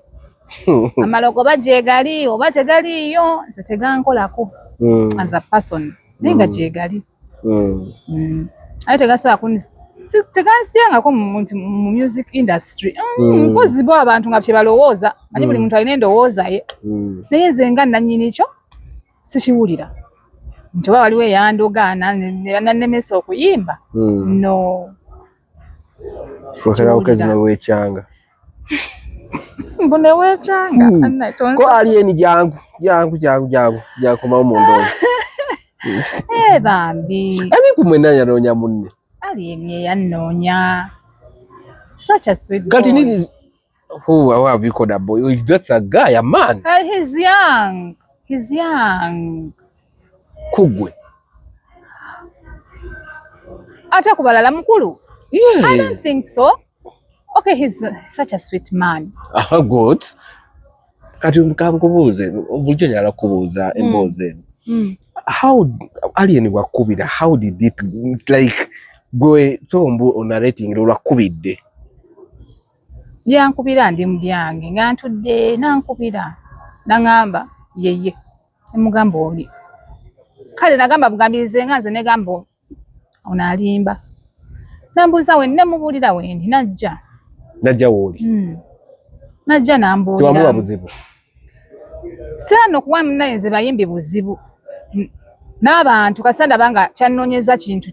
amalogo oba gyegali oba tegaliiyo, nze tegankolako as a person, naye nga gyegali. Ate tegasobola teganzijangako mu music industry. Mpozi bo abantu nga kye balowooza, manyi buli muntu alina endowooza ye. Naye nze nga nannyini kyo sikiwulira nti oba waliwo eyandoga ne banannemesa okuyimba. No. Okera weekyanga. Mbu ne weekyanga. Anna, Ko Alien, jangu jangu jangu jangu jankomawo mu ndongo. Eh, bambi. Ani ku mwenna yanoonya munne? Alien ye yannoonya. Such a sweet Kati boy. Nini, who have you called a boy? That's a guy, a man. He's young. He's young. Kugwe. Ate ku balala mukulu. I don't think so. Okay, he's such a sweet man. Ah, good. Kati kankubuuze, bulijjo njagala kukubuuza emboozi eno. How Alien wakubira, how did it, like, gwe so mbu onarrating olwakubidde? Yankubira ndi mu byange nga ntudde, nankubira naŋŋamba yeye, nemugamba oli kale, nagamba bugambirize nga nze negamba ono alimba. Nambuuza we, nemubuulira wendi, najja. Najja wooli? Najja nambuulira. Tewamuwa buzibu? Sitera nno kuwa munnaye nze bayimbi buzibu n'abantu, kasita ndaba nga kyannoonyeza kintu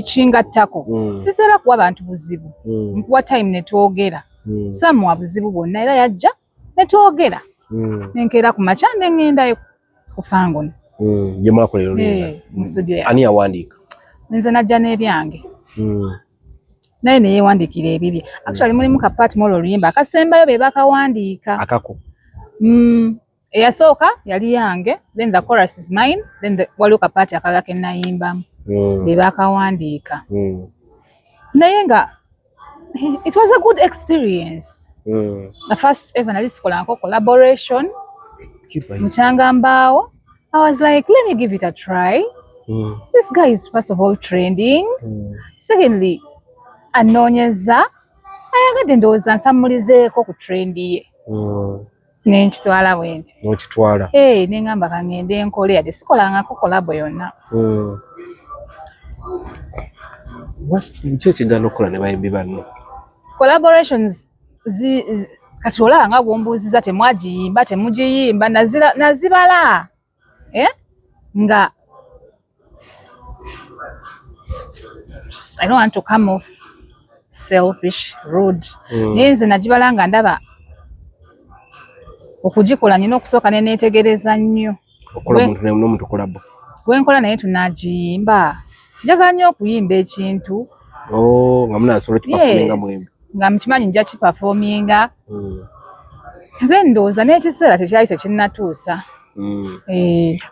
kingattako. Sisera kuwa bantu buzibu. Nkuwa time ne twogera. Samuwa buzibu bwonna, era yajja ne twogera. Nenkeera ku makya ne ŋŋendayo ku Fangon. Gye mwakolera oluyimba? Eh, mu studio yange. Ani yawandiika? Nze najja n'ebyange. Naye ne yeewandiikira ebibye. Actually mulimu ka part mu olwo oluyimba akasembayo be bakawandiika. Akako? Mm. Eyasooka yali yange, then the chorus is mine, then waliwo kapaati akalala ke nayimbamu be bakawandiika. Naye nga it was a good experience. The first ever nali sikolanko collaboration mukyanga mbaawo. I was like, let me give it a try. This guy is first of all trending. Secondly, anoonyeza ayagadde ndowooza nsammulizeeko ku trend ye. Nenkitwala bwe ntyo. N'okitwala. Eh, ne ngamba kangende nkole yadde sikolangako collabo yonna. Ki ekigaana okukola ne bayimbi banno? Collaborations kati olaba nga bw'ombuuziza temwagiyimba temugiyimba nazibala eh? Nga I don't want to come off selfish, rude. Naye nze nagibala nga ndaba okugikola nina okusooka ne neetegereza nnyo. Okukola omuntu n'omuntu collabo. Gwe nkola naye tunagiyimba. Njagala nnyo okuyimba ekintu. Oh, nga munasobola okukiperforminga mwembi. Nga mukimanyi nja kiperforminga. Then ndowooza n'ekiseera tekyali tekinnatuusa.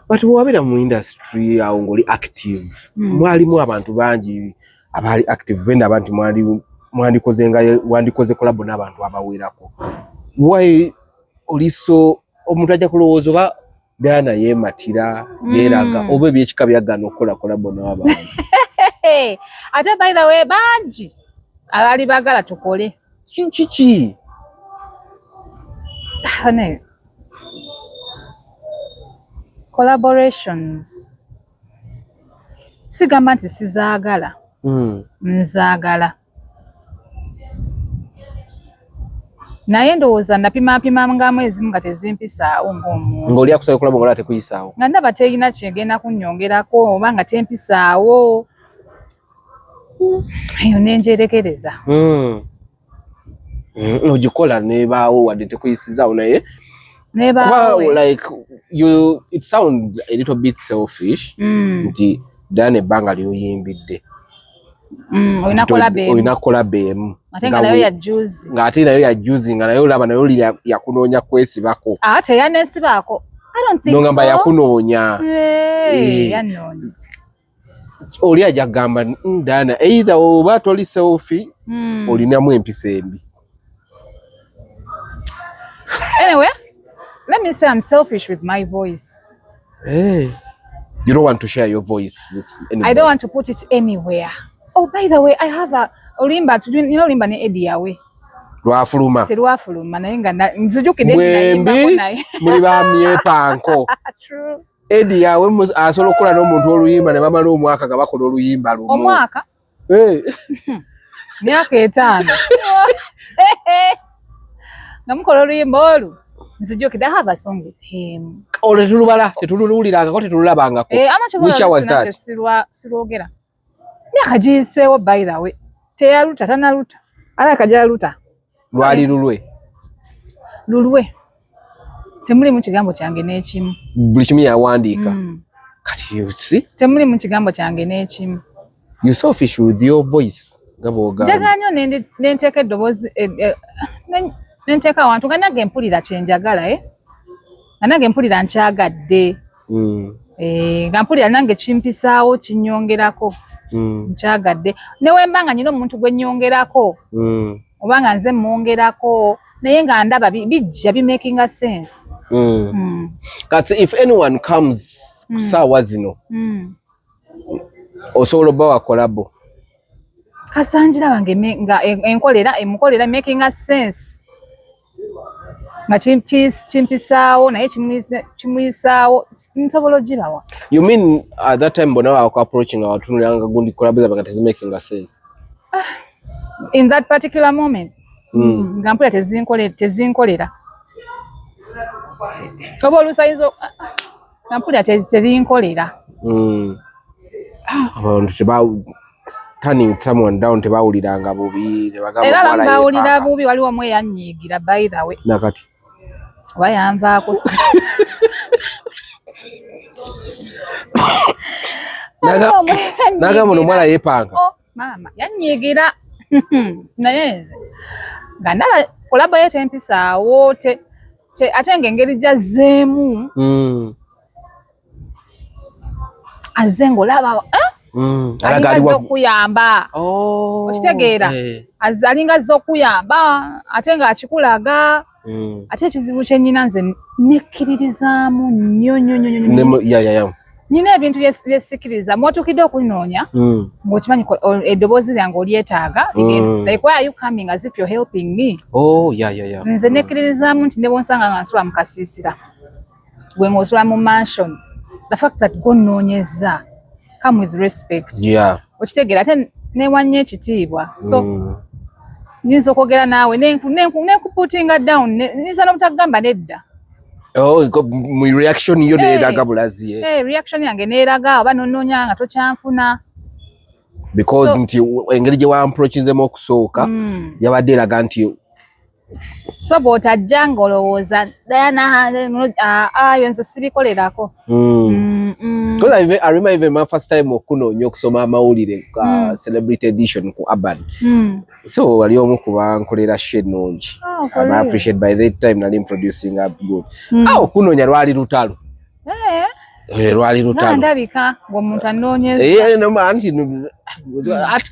But bw'owabeera mu industry awo ng'oli active, mwalimu abantu bangi abaali active benda nti mwandikoze nga wandikoze collabo n'abantu abawerako. Why oli so omuntu ajja kulowooza oba Diana yeematira yeeraga oba ebyekika byagaana okukola collabo n'abantu. Ate by the way bangi abaali baagala tukole. Kiki? Collaborations sigamba nti sizaagala. Nzaagala naye ndowooza napimapimangamu ezimu nga tezimpisaawo ng'omuntu. Ng'oli akusaba collabo ng'olaba tekuyisaawo. Nga ndaba terina kyegenda kunnyongerako oba nga tempisaawo eyo nenjerekereza. Ogikola nebaawo wadde tekuyisizaawo naye nebaawo like you it sounds a little bit selfish nti Diana ebbanga lyoyimbidde olina collabo emu ate nga nayo ya juzi ng'ate nayo ya juzi nga nayo olaba nayo oli yakunoonya kwesibako. Ah, teyaneesibaako. I don't think nongamba so. Yakunoonya. Yanoonya. Oli ajja kugamba Diana either oba toli selfish olinamu empisa embi. Anyway, let me say I'm selfish with my voice. Hey. You don't want to share your voice with anybody. I don't want to put it anywhere. Oh, by the way, I have a oluyimba nina oluyimba ne Eddie Yawe. Lwafuluma. Terwafuluma naye nga nzijukidde Mwembi muli ba myepanko. True. Eddie Yawe asobola okukola n'omuntu oluyimba ne bamala omwaka nga bakola oluyimba lumu. Omwaka? Hey. Myaka 5. Nga mukola oluyimba olwo. Nzijukidde I have a song with him. Olwo tetulubala, tetuluwulirangako, tetululabangako. Eh, ama Which year was that? Sirwogera. Myaka giyiseewo by the way. Teyaluta, tanaluta. Alabika gyaluta. Lwali lulwe. Lulwe. Temulimu kigambo kyange n'ekimu. Buli kimu yawandiika. Kati you see? Temulimu kigambo kyange n'ekimu. You selfish with your voice. Nga bw'ogamba. Njagala nnyo nenteeka eddoboozi nenteeka awantu nga nange mpulira kye njagala Nga nange mpulira nkyagadde. Nga mpulira nange kimpisaawo kinnyongerako. Nkyagadde. Ne bwe mba nga nnyina omuntu gwe nnyongerako. Oba nga nze mmwongerako naye nga ndaba bijja bimakinga sense. Kati if anyone comes ku ssaawa zino osobola obba wa collabo? Kasangira wange nga enkolera emukolera making sense. Nga kimpisaawo naye kimuyisaawo nsobola ogibawa. You mean at that time bonna baku approaching awatunuliranga gundi collabo zaabwe nga tezimakinga sense? In that particular moment. Nga mpulira tezinkolera. Oba oluusi ayinza nga mpulira tebinkolera. Abantu teba turning someone down tebawuliranga bubi ne bagamba Era omuwala bawulira yeepanka. bubi waliwo omwe yannyiigira by the way. Nakati. Oba yanvaako si. Waliwo omwe yannyiigira. Nagamba ono omuwala yeepanka. Oh, maama yannyiigira. Naye nze nga ndaba collabo ye tempisaawo te Ate ng'engeri gy'azzeemu, azze ng'olaba, eh? Alaga Alinga ali azze okuyamba. Oh, Okitegeera? eh. Azze alinga azze okuyamba ate ng'akikulaga. Ate ekizibu kye nnina, nze nekkiririzaamu nnyo nnyo nnyo nnyo. Yeah. Nnina ebintu byesikiriza mwotuukidde okunoonya ng'okimanyi eddoboozi lyange olyetaaga ligenda. Like, why are you coming as if you're helping me? Oh, yeah. Nze nekkiririzaamu nti ne bwonsanga nga nsula mu kasiisira, gwe ng'osula mu mansion, the fact that gwonnoonyezza, come with respect. Okitegeera? Ate newannyo ekitiibwa, so nyinza okwogera naawe nenkuputinga down, nyinza n'obutagamba nedda. Oh, mu reaction yo Eh. neeraga bulazi, eh. Eh, reaction yange neeraga oba nonoonya nga tokyanfuna. Because nti engeri gye wamprochinzemu okusooka yabadde eraga nti So bw'otajja ng'olowooza Diana, ah, ah, nze sibikolerako. Because I remember even my first time okunoonya okusoma amawulire ka celebrity edition ku Urban. So wali omu ku bankolera show ennungi. Oh, for I real? appreciate, by that time nali producing up good. Ah, okunoonya lwali lutalo. Eh, Eh, lwali nga lutalo. ndabika ng'omuntu anoonyeza. Eh, no, anti ati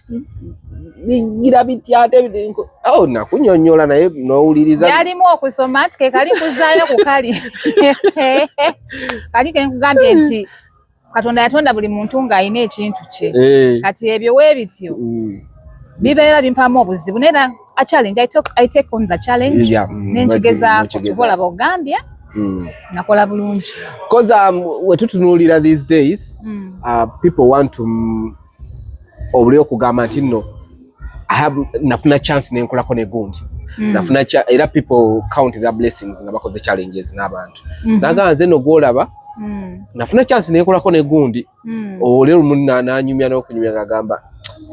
bigira bitya ate oh, nakunyonnyola naye n'owuliriza. Byalimu okusoma nti ke kali nkuzaayo ku kali kali ke nkugambye nti Katonda yatonda buli muntu ng'alina ekintu kye. Kati ebyo weebityo bibeera bimpaamu obuzibu, naye era a challenge, I take on the challenge nenkigezaako. Nokigezaako. Kyova olaba ogambye nakola bulungi. 'Cause wetutunuulira these days, people want to obuli okugamba nti nno I have nafuna chance nenkolako ne gundi, nafuna era people count their blessings nga bakoze challenges n'abantu. Nagamba nze nno gwolaba nafuna chance nenkolako ne gundi. Oli olumu nanyumya n'okunyumya ng'agamba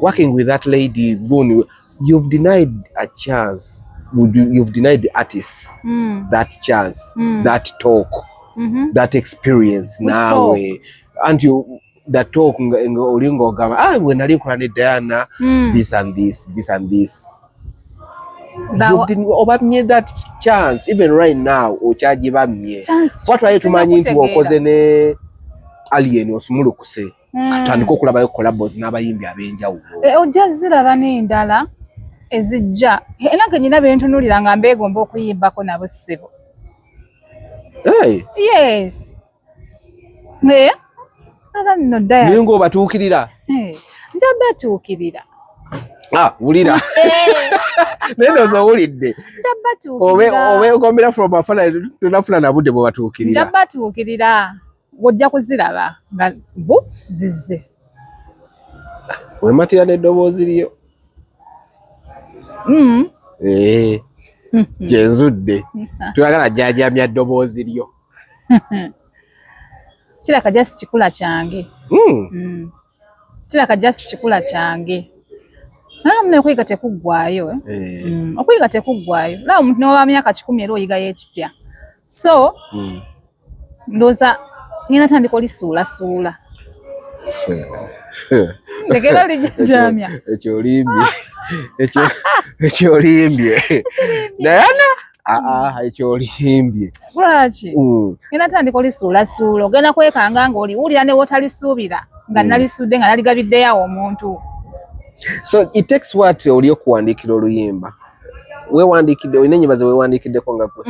working with that lady gundi, you've denied a chance. You've denied the artist that chance, that talk, that experience. Which Naawe anti the talk nga oli ng'ogamba, ah, bwe nali nkola ne Diana, this and this, this and this. Obammye that chance. Even right now okyagibammye. Chance Kuba twali tumanyi nti sinakutegeera. wokoze ne Alien osumulukuse, katandika okulabayo collabos n'abayimbi ab'enjawulo. Eh, ojja ziraba n'endala ezijja, era nga nyina bentunuulira nga mbeegomba okuyimbako nabo, ssebo. Hey, Yes. Eh, aba nno naye Dias. ng'obatuukirira? Eh, nja batuukirira. Ah, wulira, naye ndowooza owulidde. Nja batuukirira. Obeegombera from afana, tonafuna na budde Nja bwebatuukirira. batuukirira, ojja kuziraba nga bu zizze. Wematira n'eddoboozi lyo. Eh, kyenzudde toyagala jajamya ddoboozi lyo. Kiraka just kikula kyange. Kiraka just kikula kyange, naye muna okuyiga tekuggwayo, eh? Eh. Okuyiga tekuggwayo. Laba omuntu newa myaka 100 era oyigayo ekipya, so ndowooza ngenda tandika olisuulasuula, ndekera lijajamya. Ekyo olimbye, ekyo olimbye Diana. Aa, ekyo olimbye. Lwaki? Ngenda tandika olisuulasuula, ogenda kwekanga ng'oliwulira ne wootalisuubira nga nalisuudde, nga naligabiddeyo omuntu. So it takes what oli okuwandiikira oluyimba? Weewandiikidde, olina ennyimba ze weewandiikiddeko nga gwe?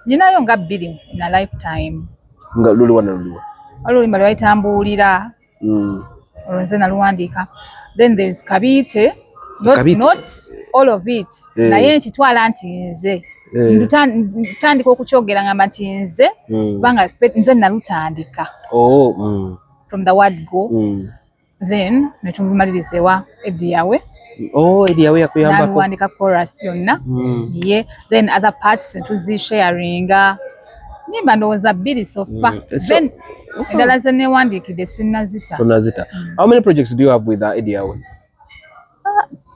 Ninayo nga bbiri na lifetime. Nga luliwa na luliwa? Waliwo oluyimba lwe bayita Mbuulira. Olwo nze naluwandiika. Then there is Kabiite, not, Kabiite. not all of it. Eh. Naye nkitwala nti nze ntandika okukyogera ngamba nti nze, kubanga nze nalutandika from the word go. Then netulumaliriza ewa Eddy Yawe. Oh, Eddy Yawe yakuyambako. Naluwandika chorus yonna. Ye, then other parts netuzisharinga. Nyimba ndowooza bbiri so far. Then endala ze newandiikidde sinnazita. Tonazita. How many projects do you have with Eddy Yawe?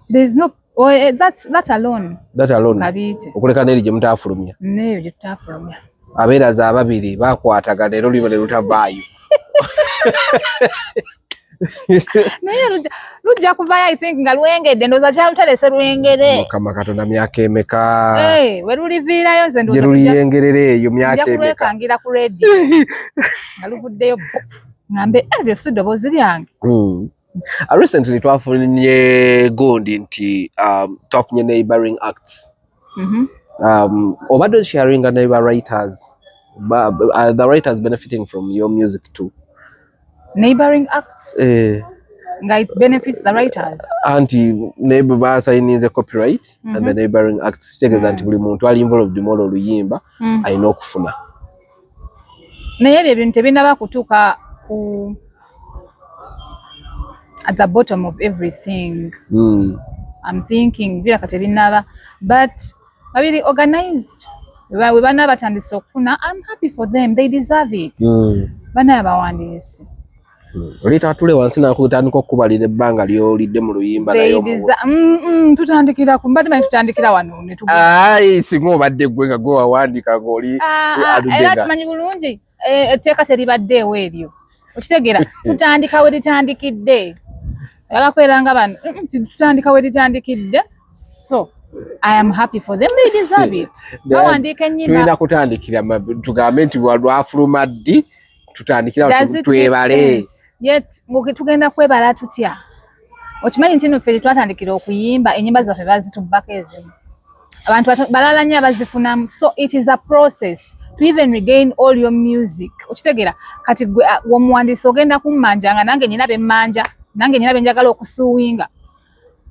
There is no, oh, eh, that's that alone. That alone? Kabiite. Okuleka n'eri gye mutaafulumya? Neeyo gye tutaafulumya. Abeeraza ababiri bakwatagana era oluyimba ne lutavaayo. Naye lujja kuvayo, I think nga lwengedde, ndowooza kyaluterese lwengere. Mukama Katonda, myaka emeka? We luliviirayo nze gye luliyengerera eyo myaka emeka? Kulwekangira ku radio nga luvuddeyo, ngambe eryo si ddoboozi lyange. Recently twafunye gundi nti twafunye neighboring acts. Obadde sharing neighbor writers, but are the writers benefiting from your music too? Neighboring acts? Eh. Nga it benefits the writers? Anti neighbor basayininze copyright and the neighboring acts kitegeeza nti buli muntu ali involved mu olwo oluyimba alina okufuna. Naye ebyo ebintu tebinaba kutuuka ku at the bottom of everything. I'm thinking biraka tebinaba, but babiri organized we bana batandise okufuna, I'm happy for them, they deserve it. Bana abawandiisi. Oleeta atule wansi nakutandika okukubalira ebbanga ly'olidde mu luyimba. Naye tutandikira ku mbadde manyi tutandikira wano. Ayi, singa obadde gwe nga gwe wawandiika ng'oli Era kimanyi bulungi etteeka teribaddeewo eryo, okitegeera? Tutandika we litandikidde. Oyagala kubeera nga bano, tutandika we litandikidde. So I am happy for them, they deserve it. Bawandiika ennyimba. Tulina kutandikira tugambe nti lwafuluma ddi, tutandikira twebale. Yet tugenda kwebala tutya? Okimanyi nti nno ffe twatandikira okuyimba, ennyimba zaffe bazitubbako ezimu, abantu balala nnyo abazifunamu. So it is a process to even regain all your music, okitegeera? Kati gwe omuwandiisi ogenda kummanja nga nange nyina bemmanja, nange nyina benjagala okusuwinga.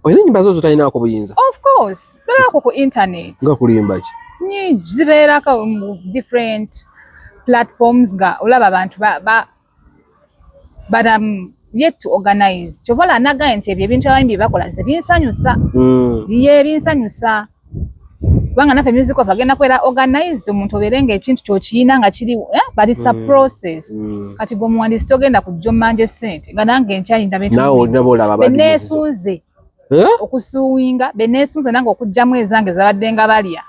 Olina ennyimba zo zotalinaako buyinza? Of course, beerako ku internet. Nga kulimba ki? Nyingi zibeerako mu different platforms nga olaba abantu ba but I'm yet to organize. Kyova olaba nagaye nti ebyo ebintu abayimbi bye bakola nze binsanyusa. Ye binsanyusa kubanga naffe music waffe agenda kubeera organized, omuntu obeere nga ekintu kyokiyina nga kiri, eh? But it's a process. Kati gwe omuwandiisi togenda kujja ommanja essente nga nange nkyayinda. Naawe olina boolaba abandi muzizo. Beneesunze Eh? okusuwinga, beneesunze nange okuggyamu ezange zabadde nga balya.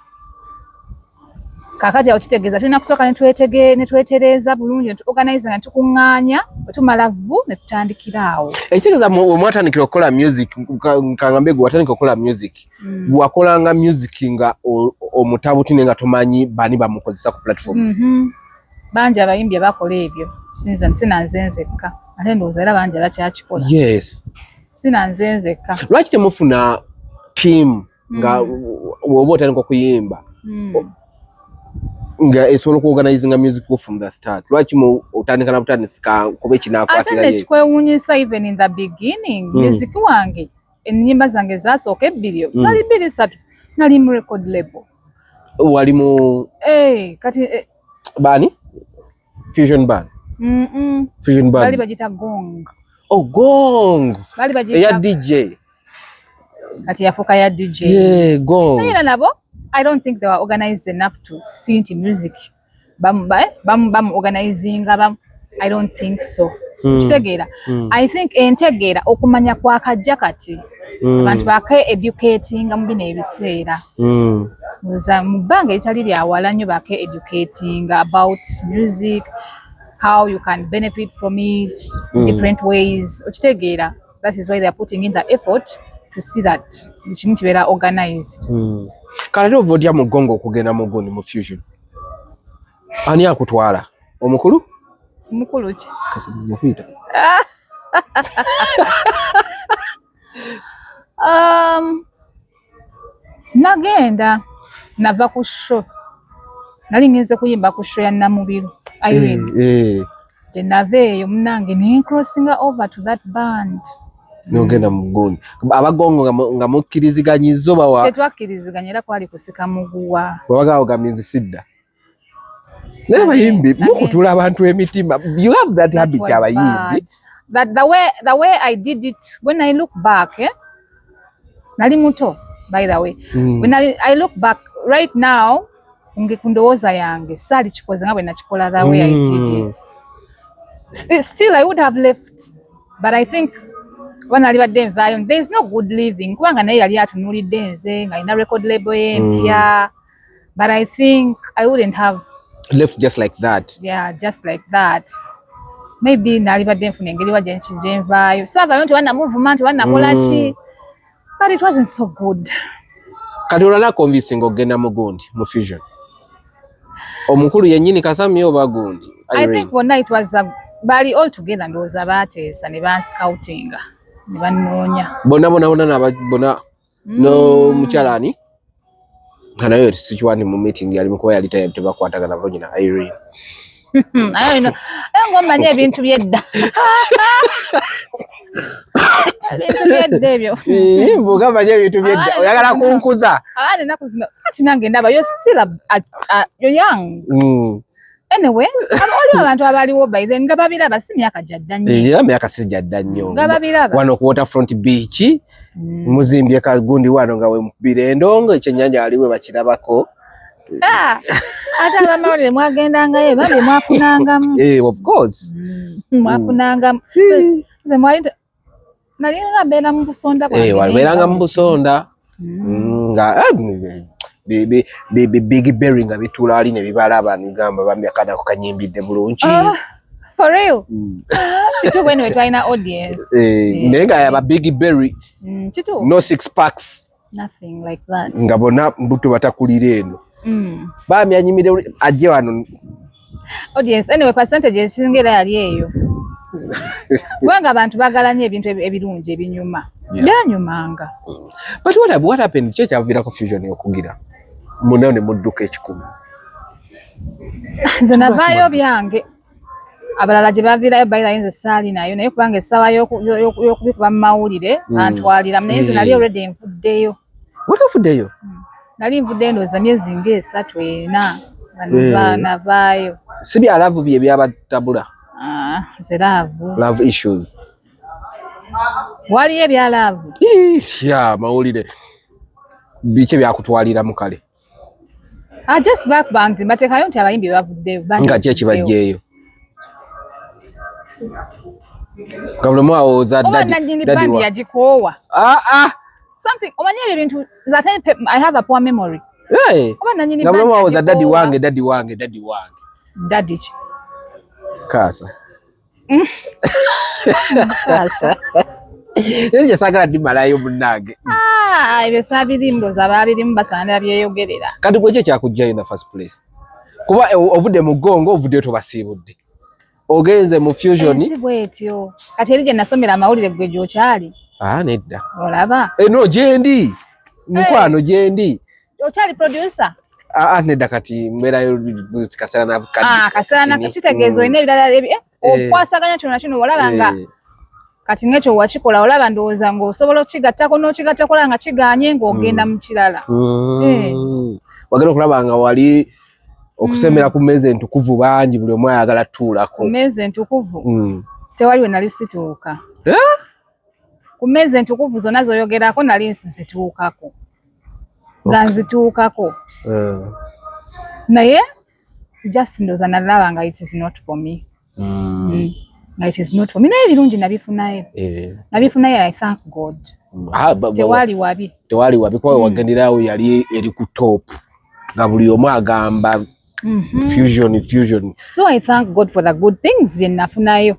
Kaakati awo kitegeeza tulina kusooka ne twetereeza bulungi, ne tuorganize nga tukuŋŋaanya, bwe tumala vvu ne tutandikira awo. Ekitegeeza we mwatandikira okukola music, kangambe gwe watandika okukola music, wakolanga music nga omutabuti naye nga tomanyi bani bamukozesa ku platforms? Bangi abayimbi abakola ebyo, sinza sinanze nzekka, ate ndowooza era bangi abakyakikola. Sinanze nzekka. Lwaki temufuna team nga woba otandika okuyimba nga esobola okuorganizinga music from the start? Lwaki mu otandika na butandisi kuba Ate ekinaakwatirayo? Nekikwewuunyisa, even in the beginning, music wange, ennyimba zange zasooka ebbiri, zali bbiri ssatu, nali mu record label. Wali mu Eh, kati eh, bani, Fusion Band? Fusion Bali Band. bagita Gong. Oh, Gong. Bali eya bagita DJ. Kati yafuuka ya DJ. Yeah, Gong. Naye era nabo I don't think they were organized enough to see nti music bamu organizinga bamu, I don't think so. Kitegeera? I think entegeera okumanya kwakajja kati, abantu bake educatinga mu bino ebiseera. Ndowooza mu bbanga eritali lya wala nnyo bake educatinga about music, how you can benefit from it different ways, okitegeera? That is why they are putting in the effort to see that buli kimu kibeera organized. Kale ate ova otya mu Gong okugenda mu gundi, mu Fusion? Ani akutwala, omukulu? Mukulu ki? Kasi mukuyita. Nagenda nava ku show, nali ngenze kuyimba ku show ya Namubiru Irene. Gye nava eyo munange ne crossinga over to that band. Nogenda mu gundi abagongo nga mukkiriziganyiza oba wa? Tetwakkiriziganya, era kwali kusika muguwa. Wabaga ogambye nze sidda. Naye abayimbi mukutula abantu emitima, you have that habit, abayimbi. That the way I did it, when I look back, eh? Nali muto, by the way. When I look back right now, nge ku ndowooza yange saali kikoze nga bwe nakikola, the way I did it. Still I would have left, but I think oba nali badde nvaayo, there is no good living, kubanga naye yali atunuulidde nze nga alina record label ye empya. But I think I wouldn't have left just like that. Yeah, just like that. Maybe naalibadde nfuna engeri wa gyenvaayo, saavaayo nti banamuvuma nti banakola ki, but it wasn't so good. Kati olala convincing ogenda mu gundi, mu Fusion, omukulu yennyini Kasami oba gundi? I think bonna it was bali all together, ndowooza baateesa ne banscoutinga ne bannoonya. Bonna bonna bonna naba bonna no mukyala ani nga naye sikiwa nti mu meeting yali mukuba yali tebakwatagana bulungi na Irene. Ayo ino ayo ng'omanyi ebintu byedda, ebintu byedda ebyo. Mbuga manyi ebintu byedda. Ah, oyagala kunkuza. Abaana ennaku zino kati nange ndaba you're still you're young. Anyway, waliwo abantu abaliwo by then nga babiraba, si myaka gyadda nnyo. Era myaka si gyadda nnyo. Nga babiraba. Wano ku Waterfront Beach muzimbye kagundi wano nga wemukubira endongo, ekyennyanja waliwe bakirabako. Ah, ate abamawulire mwagendangayo bambi mwafunangamu. Eh, of course. Mwafunangamu. Nze mwali nali nga mbeera mu busonda bwange. Eh, wabeeranga mu busonda. Nga big berry nga bituula ali ne bibalaba nigamba bambi akaana ko kanyimbidde bulungi. Ah, for real? Kituufu, anyway twalina audience. Eh, naye nga yaba big berry. Kituufu. No six packs. Nothing like that. Nga bonna mbuto batakulira eno. Bambi anyimire ajje wano. Audience anyway percentage esinga era yali eyo. Kubanga abantu baagala nnyo ebintu ebirungi ebinyuma. Byanyumanga. But what happened? Ki ekyaviirako Fusion okugira munnayo ne mudduka 1,000? Nze navaayo byange, abalala gye baviirayo bayirayo, nze saali nayo, naye kubanga essaawa y'okubikuba mu mawulire antwalira, naye nze nali already nvuddeyo. Wali ovuddeyo? Nali nvuddeyo ndowooza myezi nga 3, 4 nga navaayo. Si bya love bye byabatabula? Ah, nze love. Love issues. Waliyo ebya love? Ya mawulire biki ebyakutwaliramu kale? Ah, just bakuba nti bateekayo nti abayimbi bavuddeyo. Nga ki ekibajjeeyo nga buli omu awooza? Oba daddy nannyini daddy bandi yagikoowa. Ah, ah. Something, omanyi ebyo ebintu ate I have a poor memory. Hey, oba nannyini nga buli omu bandi awooza daddy yagikoowa. Wange daddy wange, daddy wange. Daddy ki? Kaasa. Kaasa. Naye gye saagala dimalayo munnange. Ah, ebyo saabirimu, ndowooza baabirimu basaanira byeyogerera. Kati gwe ki ekyakugjayo in the first place? Kuba ovudde mu gongo, ovuddeyo tobasiibudde, ogenze mu Fusion. Ensi bwetyo, kati eri gye nasomera amawulire gwe gyokyali. Ah, nedda. Olaba. Eh, no, gyendi mukwano, gyendi. Okyali producer? Ah, ah, nedda, kati mbeerayo kaseera na Ah, kaseera na kitegeeza olina ebirala okwasaganya kino na kino, olaba nga kati ng'ekyo wakikola, olaba ndowooza ng'osobola okukigattako n'okigattako, olaba nga kiganye ng'ogenda mu kirala. Wagenda okulaba nga wali okusemera ku mmeeza entukuvu bangi, buli omu ayagala tuulako. Ku mmeeza entukuvu tewali we nali situuka. Eh? Ku mmeeza entukuvu zonna z'oyogerako nali nsizituukako, nga nzituukako, naye just ndowooza nalaba nga it is not for me. Nga it is not for me, naye ebirungi nabifunayo. Nabifunayo, I thank God. Ah, tewali wabi. Tewali wabi kuba wagenderawo yali eri ku top nga buli omu agamba Fusion, Fusion. So I thank God for the good things bye nafunayo.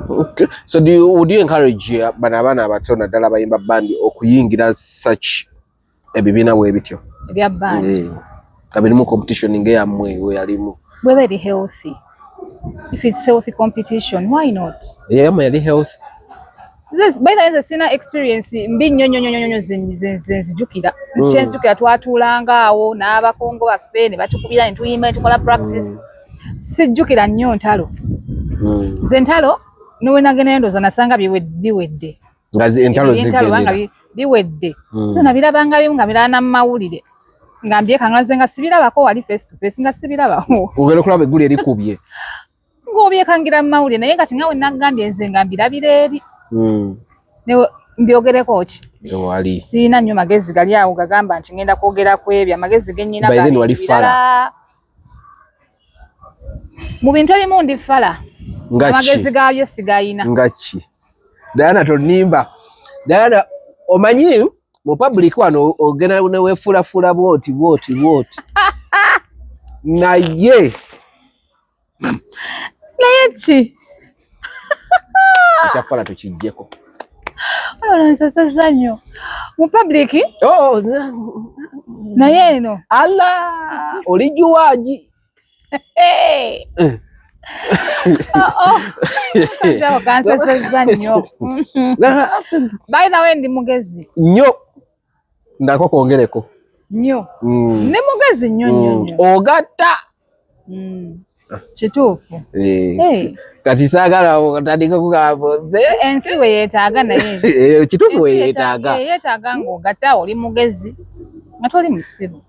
Okay. So would you encourage bano abaana abato naddala abayimba bandi okuyingira such ebibiina bwe bityo? Ebya band? Nga birimu competition ng'eyammwe we yalimu. Bweba eri healthy, if it's healthy competition, why not? Eyammwe yali healthy? Nze by the way, nze sina experience mbi nnyo nnyo nnyo nnyo ze nzijukira. Nze kyenzijukira twatuulanga awo n'abakongo baffe ne batukubira ne tuyimba ne tukola practice. Sijjukira nnyo ntalo. Nze ntalo newe nagendayo ndowooza nasanga biwedde. Nga entalo Entalo banga zigendera. Biwedde. Nze nabirabanga bimu nga birala mu mawulire nga mbyekanga, nze nga sibirabako wali face to face, nga sibirabawo. Ogenda okulaba eggulu erikubye. Ng'obyekangira mu mawulire, naye kati nga we nagambye nze nga mbirabira eri. Ne mbyogereko ki? Tewali. Siina nnyo magezi gali awo gagamba nti ngenda kwogera ku ebyo, amagezi ge nnyina By then gali wali birala. fala. Mu bintu ebimu ndi fala. Nga ki? Amagezi gaabyo sigayina. Nga ki? Diana, tonimba. Diana, omanyi mu public wano ogenda newefuulafuula bwoti bwoti bwoti, naye Naye Ki? Ekya fala tukijjeko. Olonseseza nnyo mu public. Oh, naye eno ala olijuwaji. Hey. Oh, oh. Kanseseza nnyo. By the way, ndi mugezi nnyo, ndako kwongereko nnyo. Ndi mugezi nnyo nnyo nnyo. Ogatta. Kituufu. Eh. Kati saagala otandika kugamba nze ensi we yeetaaga naye. Kituufu, we yeetaaga. Yeetaaga ng'ogatta, oli mugezi nga toli musiru.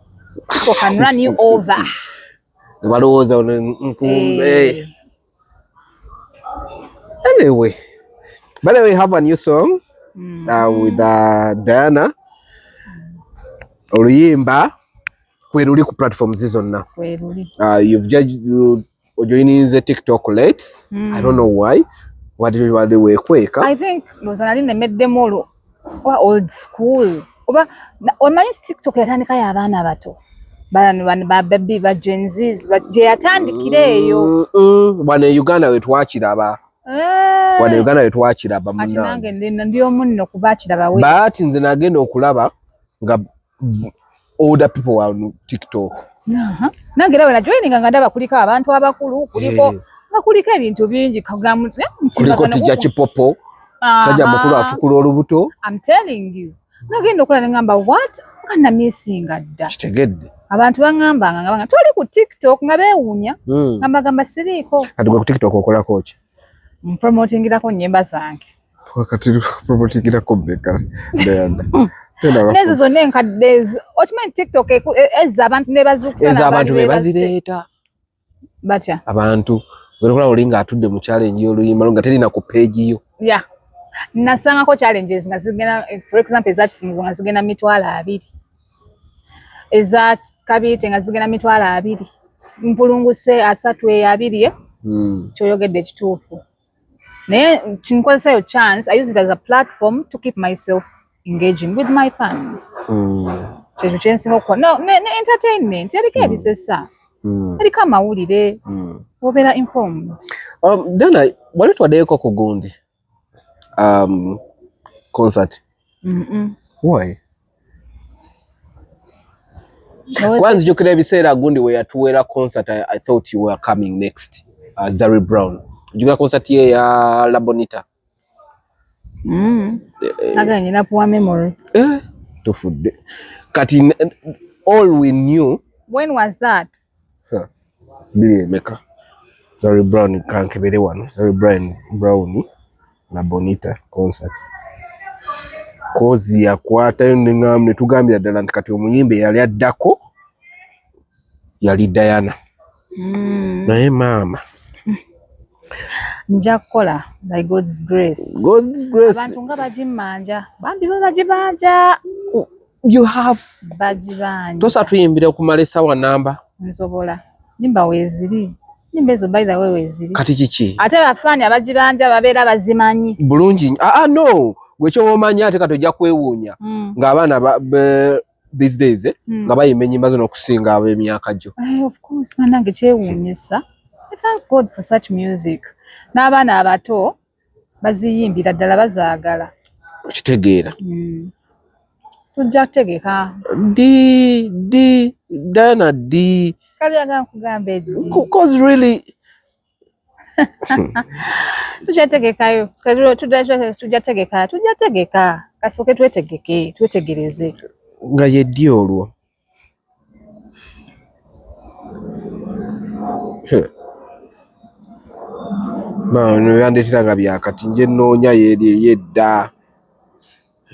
People can run you over. Balowooza ono nkumbe. Anyway, by the way, we have a new song with Diana. Oluyimba kweruli ku platforms zonna. Kweruli. You've judged you ojoininze TikTok late. I don't know why. Wadde wadde weekweka. I think ndowooza nali nemeddemu olwo oba old school oba omanyi nti TikTok yatandikayo abaana bato, bano bano ba baby ba Gen Zs gye yatandikira eyo. Wano e Uganda we twakiraba. Wano e Uganda we twakiraba. Ati munnange. Nange ndi omu nno kuba akiraba we. But nze nagenda okulaba nga older people were on TikTok. Aha. Nange era we najoininga nga ndaba kuliko abantu abakulu, kuliko nga kuliko ebintu bingi kagamu Kuliko tijja kipopo, sajja mukulu afukula olubuto. I'm telling you, nagenda okola ne ngamba, what, nga namisinga dda. Kitegedde. Abantu baŋŋambanga nga banga toli ku TikTok, nga beewuunya, nga mbagamba siriiko. Kati gwe ku TikTok okolako ki? Mpromotingirako nnyimba zange. Kati promotingirako mmeka, Diana? Nezo zonna enkadde okimanyi TikTok ezza abantu ne bazuukusa. Ezo abantu be bazireeta. Batya? Abantu olikola oli ng'atudde mu challenge y'oluyimba lwo nga terina ku page yo. Yeah, nasangako challenges nga zigenda, for example eza Kisumuzo nga zigenda 20,000, eza Kabiite nga zigenda 20,000, mpulunguse asatu, eyo abiri, eh? Kyoyogedde ekituufu, naye kinkozesayo chance. I use it as a platform to keep myself engaging with my fans. Kyekyo kyensinga okukola. No, ne entertainment eriko, ebisesa eriko, amawulire, obeera informed. Diana, wali twaddeyoko ku gundi concert? Why? Kuba nzijukira ebiseera gundi we yatuweera concert, I thought you were coming next. Zari Brown, ojjukira concert ye ya Labonita? Aga nina poor memory. Eh, tufudde kati all we knew. When was that? Biri emeka? Zari Brown, kankebere wano. Zari Brown Labonita concert, kozi yakwatayo neŋŋamba netugambira ddala nti kati omuyimbi eyali addako yali Diana. Naye maama. Nja kukola by God's grace. God's grace. Abantu nga bagimmanja, bambi bo bagibanja. You have Bagibanja. Tosa tuyimbira okumala essaawa namba. Nsobola, nyimba weeziri, nyimba ezo by the way weeziri. Kati kiki? Ate bafaani abagibanja babeera bazimanyi. Bulungi. Ah, ah, no, gwe kyoba omanyi, ate kati ojja kwewuunya ng'abaana these days, eh, nga bayimba ennyimba zo n'okusinga ab'emyaka gyo. Eh, of course, banange kyewuunyisa. I thank God for such music. N'abaana abato baziyimbira ddala, bazaagala. Okitegeera? Tujja kutegeka. Di di Diana, di. Kali aga nkugamba eddi. Cause really. Tujja tegekayo. Tujja tegeka, tujja tegeka, kasooke twetegeke, twetegereze. Nga yeddi olwo. Heh. No, yandeetera nga byakati, nje nnoonya yeeri ey'edda.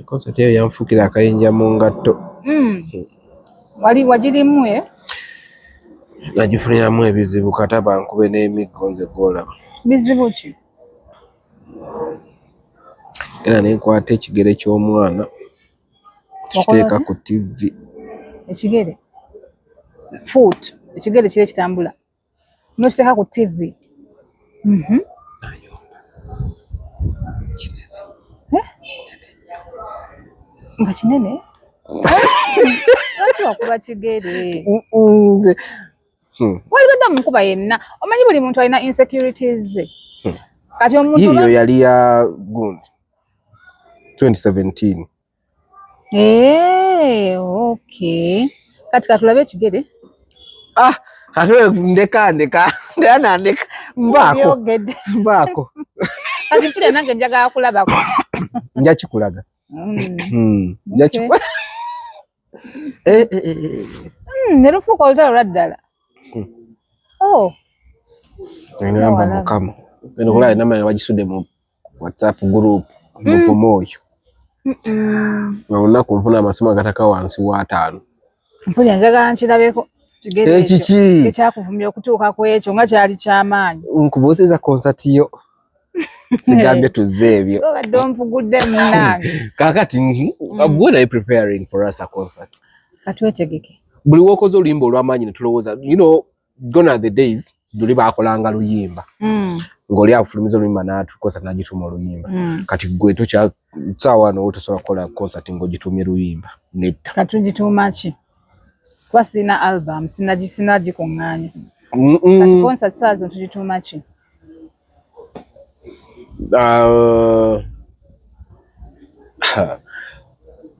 Concert eyo yanfuukira akayinja mu ngatto. Wali wagirimu, eh? Nagifuniramu ebizibu, kata bankube n'emiggo nze gw'olaba. Bizibu ki? Era ne nkwata ekigere ky'omwana tukiteeka Wakola ku TV. Ekigere, foot, ekigere kiri ekitambula nokiteeka ku TV. Eh? Nga kinene, lwaki wakuba kigere? Walibadde omukuba yenna. Omanyi buli muntu alina insecurities ze. Kati omuntu Yiyo yali ya gundi 2017. Eh, okay. Kati katulabe ekigere. Ah, ate ndeka ndeka ndeka ndeka nvaako nvaako. Kati mpulira nange njagala kulabako. Nja kikulaga. Nja kikulaga. Eh, eh, eh, eh. Ne lufuuka olutalo lwa ddala. Oh. Ngamba Mukama. Eno kulaba namanya wagisudde mu WhatsApp group muvumo oyo. Nga olunaku nfuna amasimu agataka wansi w'ataano. Mpulira njagala nkirabeko. Ekiki ekyakuvumya okutuuka ku ekyo nga kyali kyamaanyi. Nkubuusiza konsati yo. Sigambye tuzze ebyo. Obadde onvugudde munnange. Kaakati when are you preparing for us a concert? Katwetegeke. Buli w'okoze oluyimba olw'amaanyi ne tulowooza, you know, gone are the days luli baakolanga luyimba. Ng'oli afulumiza oluyimba n'atu concert n'agituuma oluyimba. Kati gwe tokya ssaawa wano tosobola kukola concert ng'ogituumye luyimba. Nedda. Katugituuma ki? Kuba sirina album, sinagikuŋŋaanya. Kati concert ssaawa zino tugituuma ki?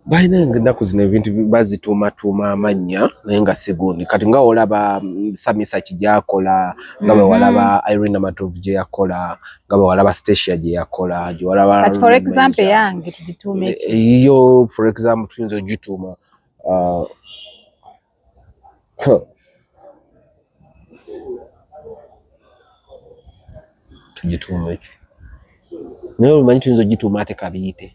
Balina ennaku zino ebintu bazituumatuuma amannya naye nga si gundi. Kati nga olaba Samisa gyakola, nga bwe walaba Irene Matovu gye yakola, nga bwe walaba Stacia gye yakola, gye walaba Kati for example yange tugituume ki? Yo for example tuyinza ogituuma tugituume ki? Naye omanyi tuyinza ogituuma ate Kabiite.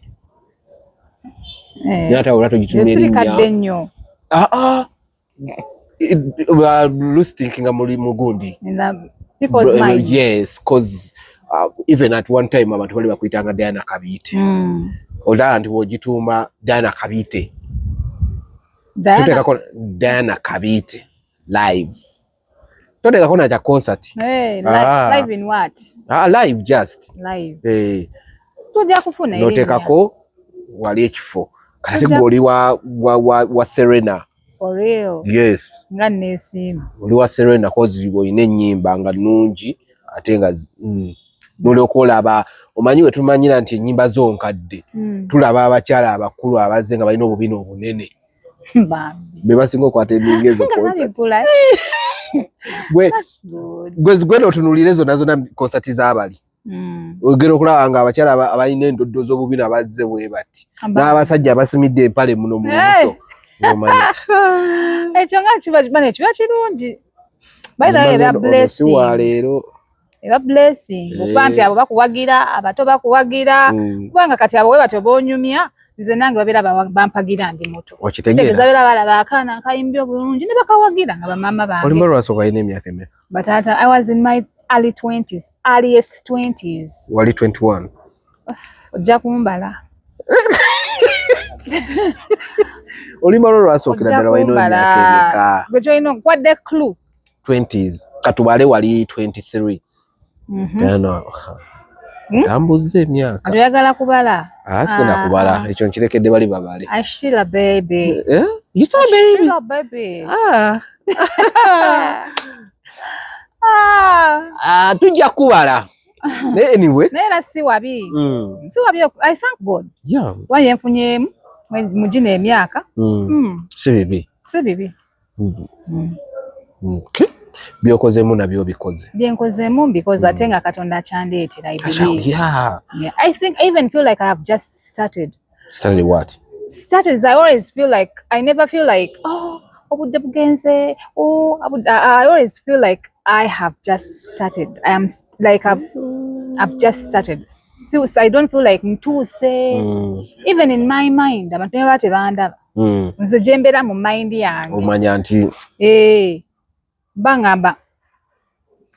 Naye ate olwa togituumye erinnya. Nnyo. Ah ah. Lustinkinga muli mugundi. People's minds. Yes, cause even at one time abantu bali bakuyitanga Diana Kabiite. Olaba nti bw'ogituuma Diana Kabiite. Tuteekako Diana Kabiite live. Toteekako na kya concert. Hey, ah. Live in what? Ah, live just. Live. Hey. Tujja kufuna erinnya. Noteekako wali ekifo. Kati gwe oli wa Serena. For real. Yes. Nga neesiima. Oli wa Serena cause olina ennyimba nga nnungi ate nga nolyoka olaba omanyi we tumanyira nti ennyimba zo nkadde. Tulaba abakyala abakulu abazze nga balina obubina obunene. Be basinga okwata emminga ezo concert. Gwe gwe otunuulire zonna zonna concert z'abali. Ogenda okulaba nga abakyala abalina endoddo z'obubina bazze bwe bati. N'abasajja abasimidde empale muno mu lubuto. Ng'omanya. Ekyo nga kiba kiba kirungi. By the way, era blessing. Si wa leero. Eba blessing. Okuba nti abo bakuwagira, abato bakuwagira. Kubanga kati abo we batyo b'onyumya, nze nange babeera bampagira ndi muto. Okitegeera. Babeera balaba akaana akayimbye obulungi ne bakawagira nga bamaama bange. Oluyimba lwasooka olina emyaka emeka? But I was in my early 20s, earliest 20s. Wali 21. Ojja kumbala. Oluyimba lwo lwasookera ddala walina emyaka emeka? Gwe kyolina okwadde clue. 20s. Katubale wali 23. Diana, Tambuza emyaka. Oyagala kubala? Ah, sigenda kubala. Ekyo nkirekedde bali babale. I still a baby. Eh? You still a baby? Still a baby. Ah. Ah. Ah, tujja kubala. Naye anyway. Naye era si wabi. Si wabi. I thank God. Yeah. Waye nfunyeemu mu gino emyaka. Si bibi. Si bibi. Okay. Byokozeemu nabyo bikoze. Byenkozeemu mbikoze ate nga Katonda akyandeetera, I believe. Yeah. Yeah. I think I even feel like I have just started. Started what? Started, I always feel like, I never feel like, oh, obudde bugenze, oh, I always feel like I have just started. I am like, I've just started. So I don't feel like ntuuse. Even in my mind, abantu ne baba tebandaba. Nze gye mbeera mu mind yange. Omanya nti. Eh. Bangamba,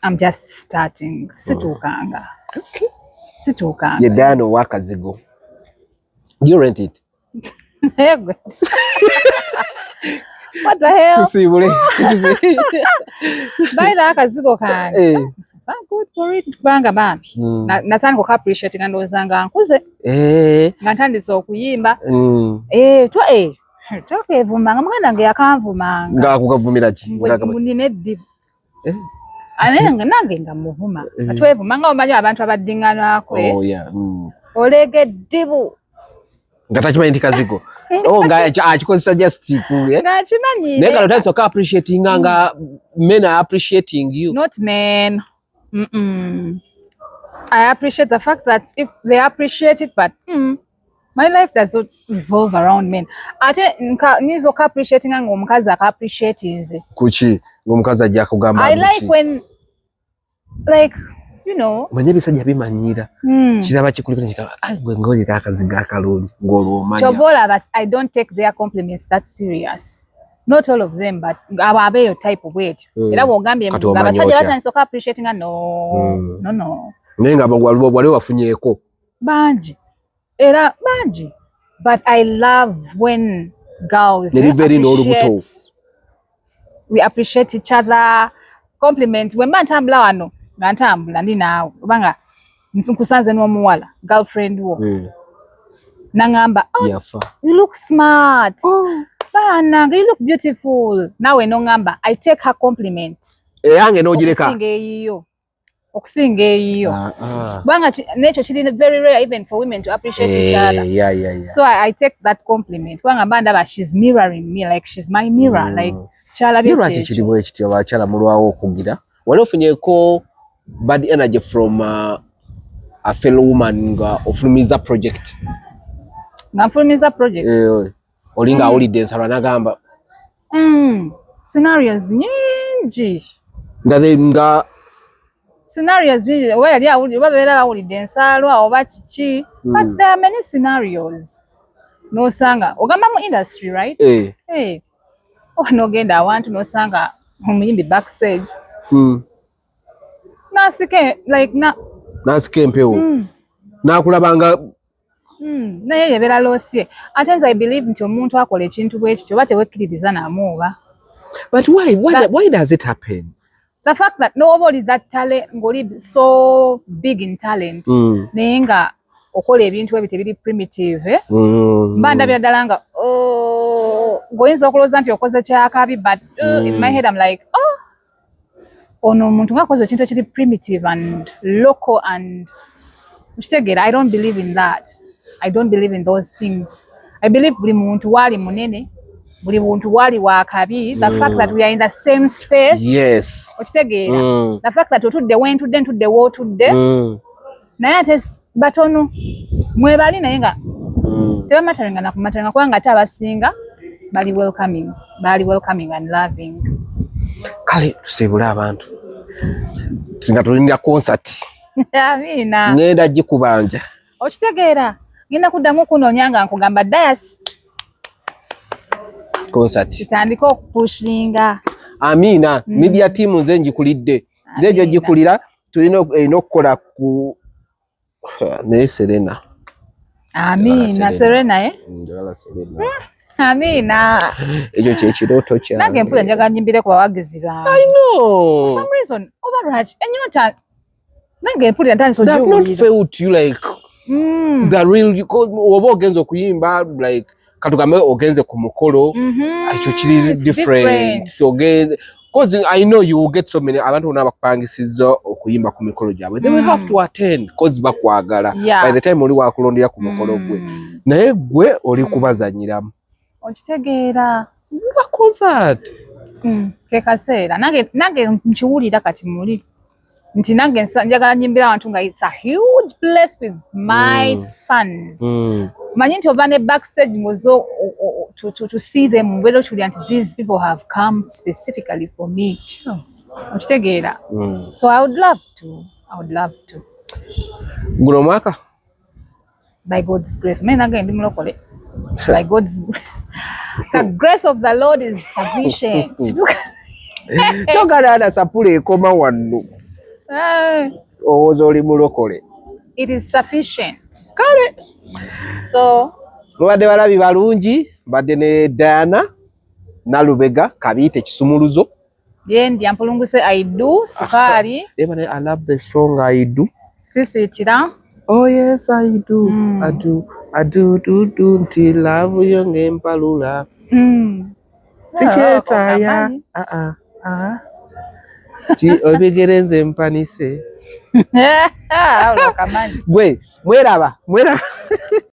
I'm just starting. Situukanga. Okay. Situukanga. Ye Diana ow'akazigo. Do you rent it? What the hell? Tusiibule. By the akazigo kange. Thank God for it. Kubanga bambi. Natandika oku appreciate nga ndowooza nga nkuze. Nga ntandise okuyimba. Twakeevumanga, muganda wange yakanvumanga. Ng'akukavumira ki? Nina eddibu. Nange nga muvuma, twevuma nga omanyi abantu abaddinganako. Oh, yeah. Olega eddibu. Nga takimanyi nti kazigo. Oh, nga akikozesa just ku Nga akimanyi. Naye kano tandisa oka appreciating nga men are appreciating you. Not men. I appreciate the fact that if they appreciate it, but my life does not revolve around men. Ate nyinza oka appreciating nga omukazi aka appreciatinze. Kuki ng'omukazi ajja kugamba? I like when, like, you know. Manye ebisajja bimanyira. Kiraba kikuliko nekigamba, "Ai, gwe ng'olira akazigo akalungi," ng'olwo omanya. Kyova olaba I don't take their compliments that serious. Not all of them, but abo abeeyo type bwetyo. Era bw'ogambye Kati omanya abasajja otya? batandise oka appreciating, no. No, no. Naye nga wali wafunyeeko? Bangi. Era bangi. But I love when girls Ne liva eri n'olubuto. we appreciate each other. Compliment, bwe mba ntambula wano, nga ntambula ndi naawe, oba nga nkusanze n'omuwala, girlfriend wo, naŋŋamba, "Oh, Yafa. you look smart. Bannange, you look beautiful." Naawe n'oŋŋamba, I take her compliment. Eyange n'ogireka. Okusinga eyiyo. Okusinga eyiyo. Ah, ah. Kubanga n'ekyo kiri very rare even for women to appreciate each other. So I take that compliment. Kubanga mba ndaba she's mirroring me, like she's my mirror. Like kyalabye Naye lwaki kiri kyekyo. bwe kityo, abakyala mulwawo okugira? Wali ofunyeeko bad energy from a fellow woman nga ofulumiza project? Nga nfulumiza project. Eh, oli nga awulidde ensalo n'agamba. Scenarios nyingi. Nga Scenarios nyingi. Oba yali awulidde, oba babeera bawulidde ensaalwa oba kiki. But there are many scenarios. N'osanga, ogamba mu industry, right? Eh. Hey. Oba n'ogenda awantu n'osanga omuyimbi backstage. N'asika like na N'asika empewo. N'akulabanga. Naye yebeera loss ye. Ate nze I believe nti omuntu akola ekintu bwe kityo oba tewekkiririza namu oba. But why does it happen? The fact that n'oba oli that talent, ng'oli so big in talent, naye nga okola ebintu ebyo tebiri primitive, eh? Mba ndabira ddala nga, oh, ng'oyinza okulowooza nti okoze kyakabi, but in my head I'm like, oh, ono omuntu ng'akoze ekintu ekiri primitive and local and okitegeera. I don't believe in that. I don't believe in those things. I believe buli muntu waali munene, buli muntu waali wakabi. The fact that we are in the same space, okitegeera, the fact that otudde wentudde, ntudde wootudde, naye ate batono mwebali, naye nga tebamataringa nakumataringa, kubanga ate abasinga bali welcoming, bali welcoming and loving. Kale tusiibule abantu nga tulinda concert. Amiina. Ngenda gikubanja. Okitegeera, ngenda kuddamu kunoonya nga nkugamba dayas Concert. Tutandike okupushinga. Amiina. Media team nze ngikulidde, nze egyo Amiina. gikulira, tulina erina okukola ku naye Serena. Amiina. Serena. Serena, eh? Njagala Serena. Amiina. Ekyo kyekirooto kyange. Nange mpulira njagala nyimbire ku bawagizi bange. No. For some reason oba lwaki ennyonta nange mpulira ntandise They have not ogiwulira. felt you like the real you oba ogenze okuyimba, like katugambe ogenze ku mukolo, ekyo kiri It's different. different. So ogenze, 'cause I know you will get so many abantu bonna bakupangisiza okuyimba ku mikolo gyabwe, they will have to attend 'cause bakwagala. By the time oli wakulondera ku mukolo gwe, naye gwe oli kubazanyiramu. Okitegeera. Ba concert. Ke kaseera nange nkiwulira kati muli nti nange njagala nyimbira abantu nga it's a huge place with my fans. Manyi nti ova ne backstage ngozo to see them, mbeera okiwulira nti these people have come specifically for me, okitegeera? So I would love to, I would love to. Guno omwaka? By God's grace. Manyi nange ndi mulokole. By God's grace, the grace of the Lord is sufficient. Togalaana sapula ekoma wano. Eh, owooza oli mulokole. It is sufficient. Kale. So mubadde balabi balungi, mbadde ne Diana Nalubega, kabiyite kisumuluzo. Ye ndya mpulunguse, I do sukaali. Eba I love the song I do. Sisiitira. Oh yes, I do. I do, I do do do nti love yo ng'empalula. Sikyetaaya. Okamanyi. Ah ah ah. Ti ebigere nze mpanise. Gwe mweraba, mweraba.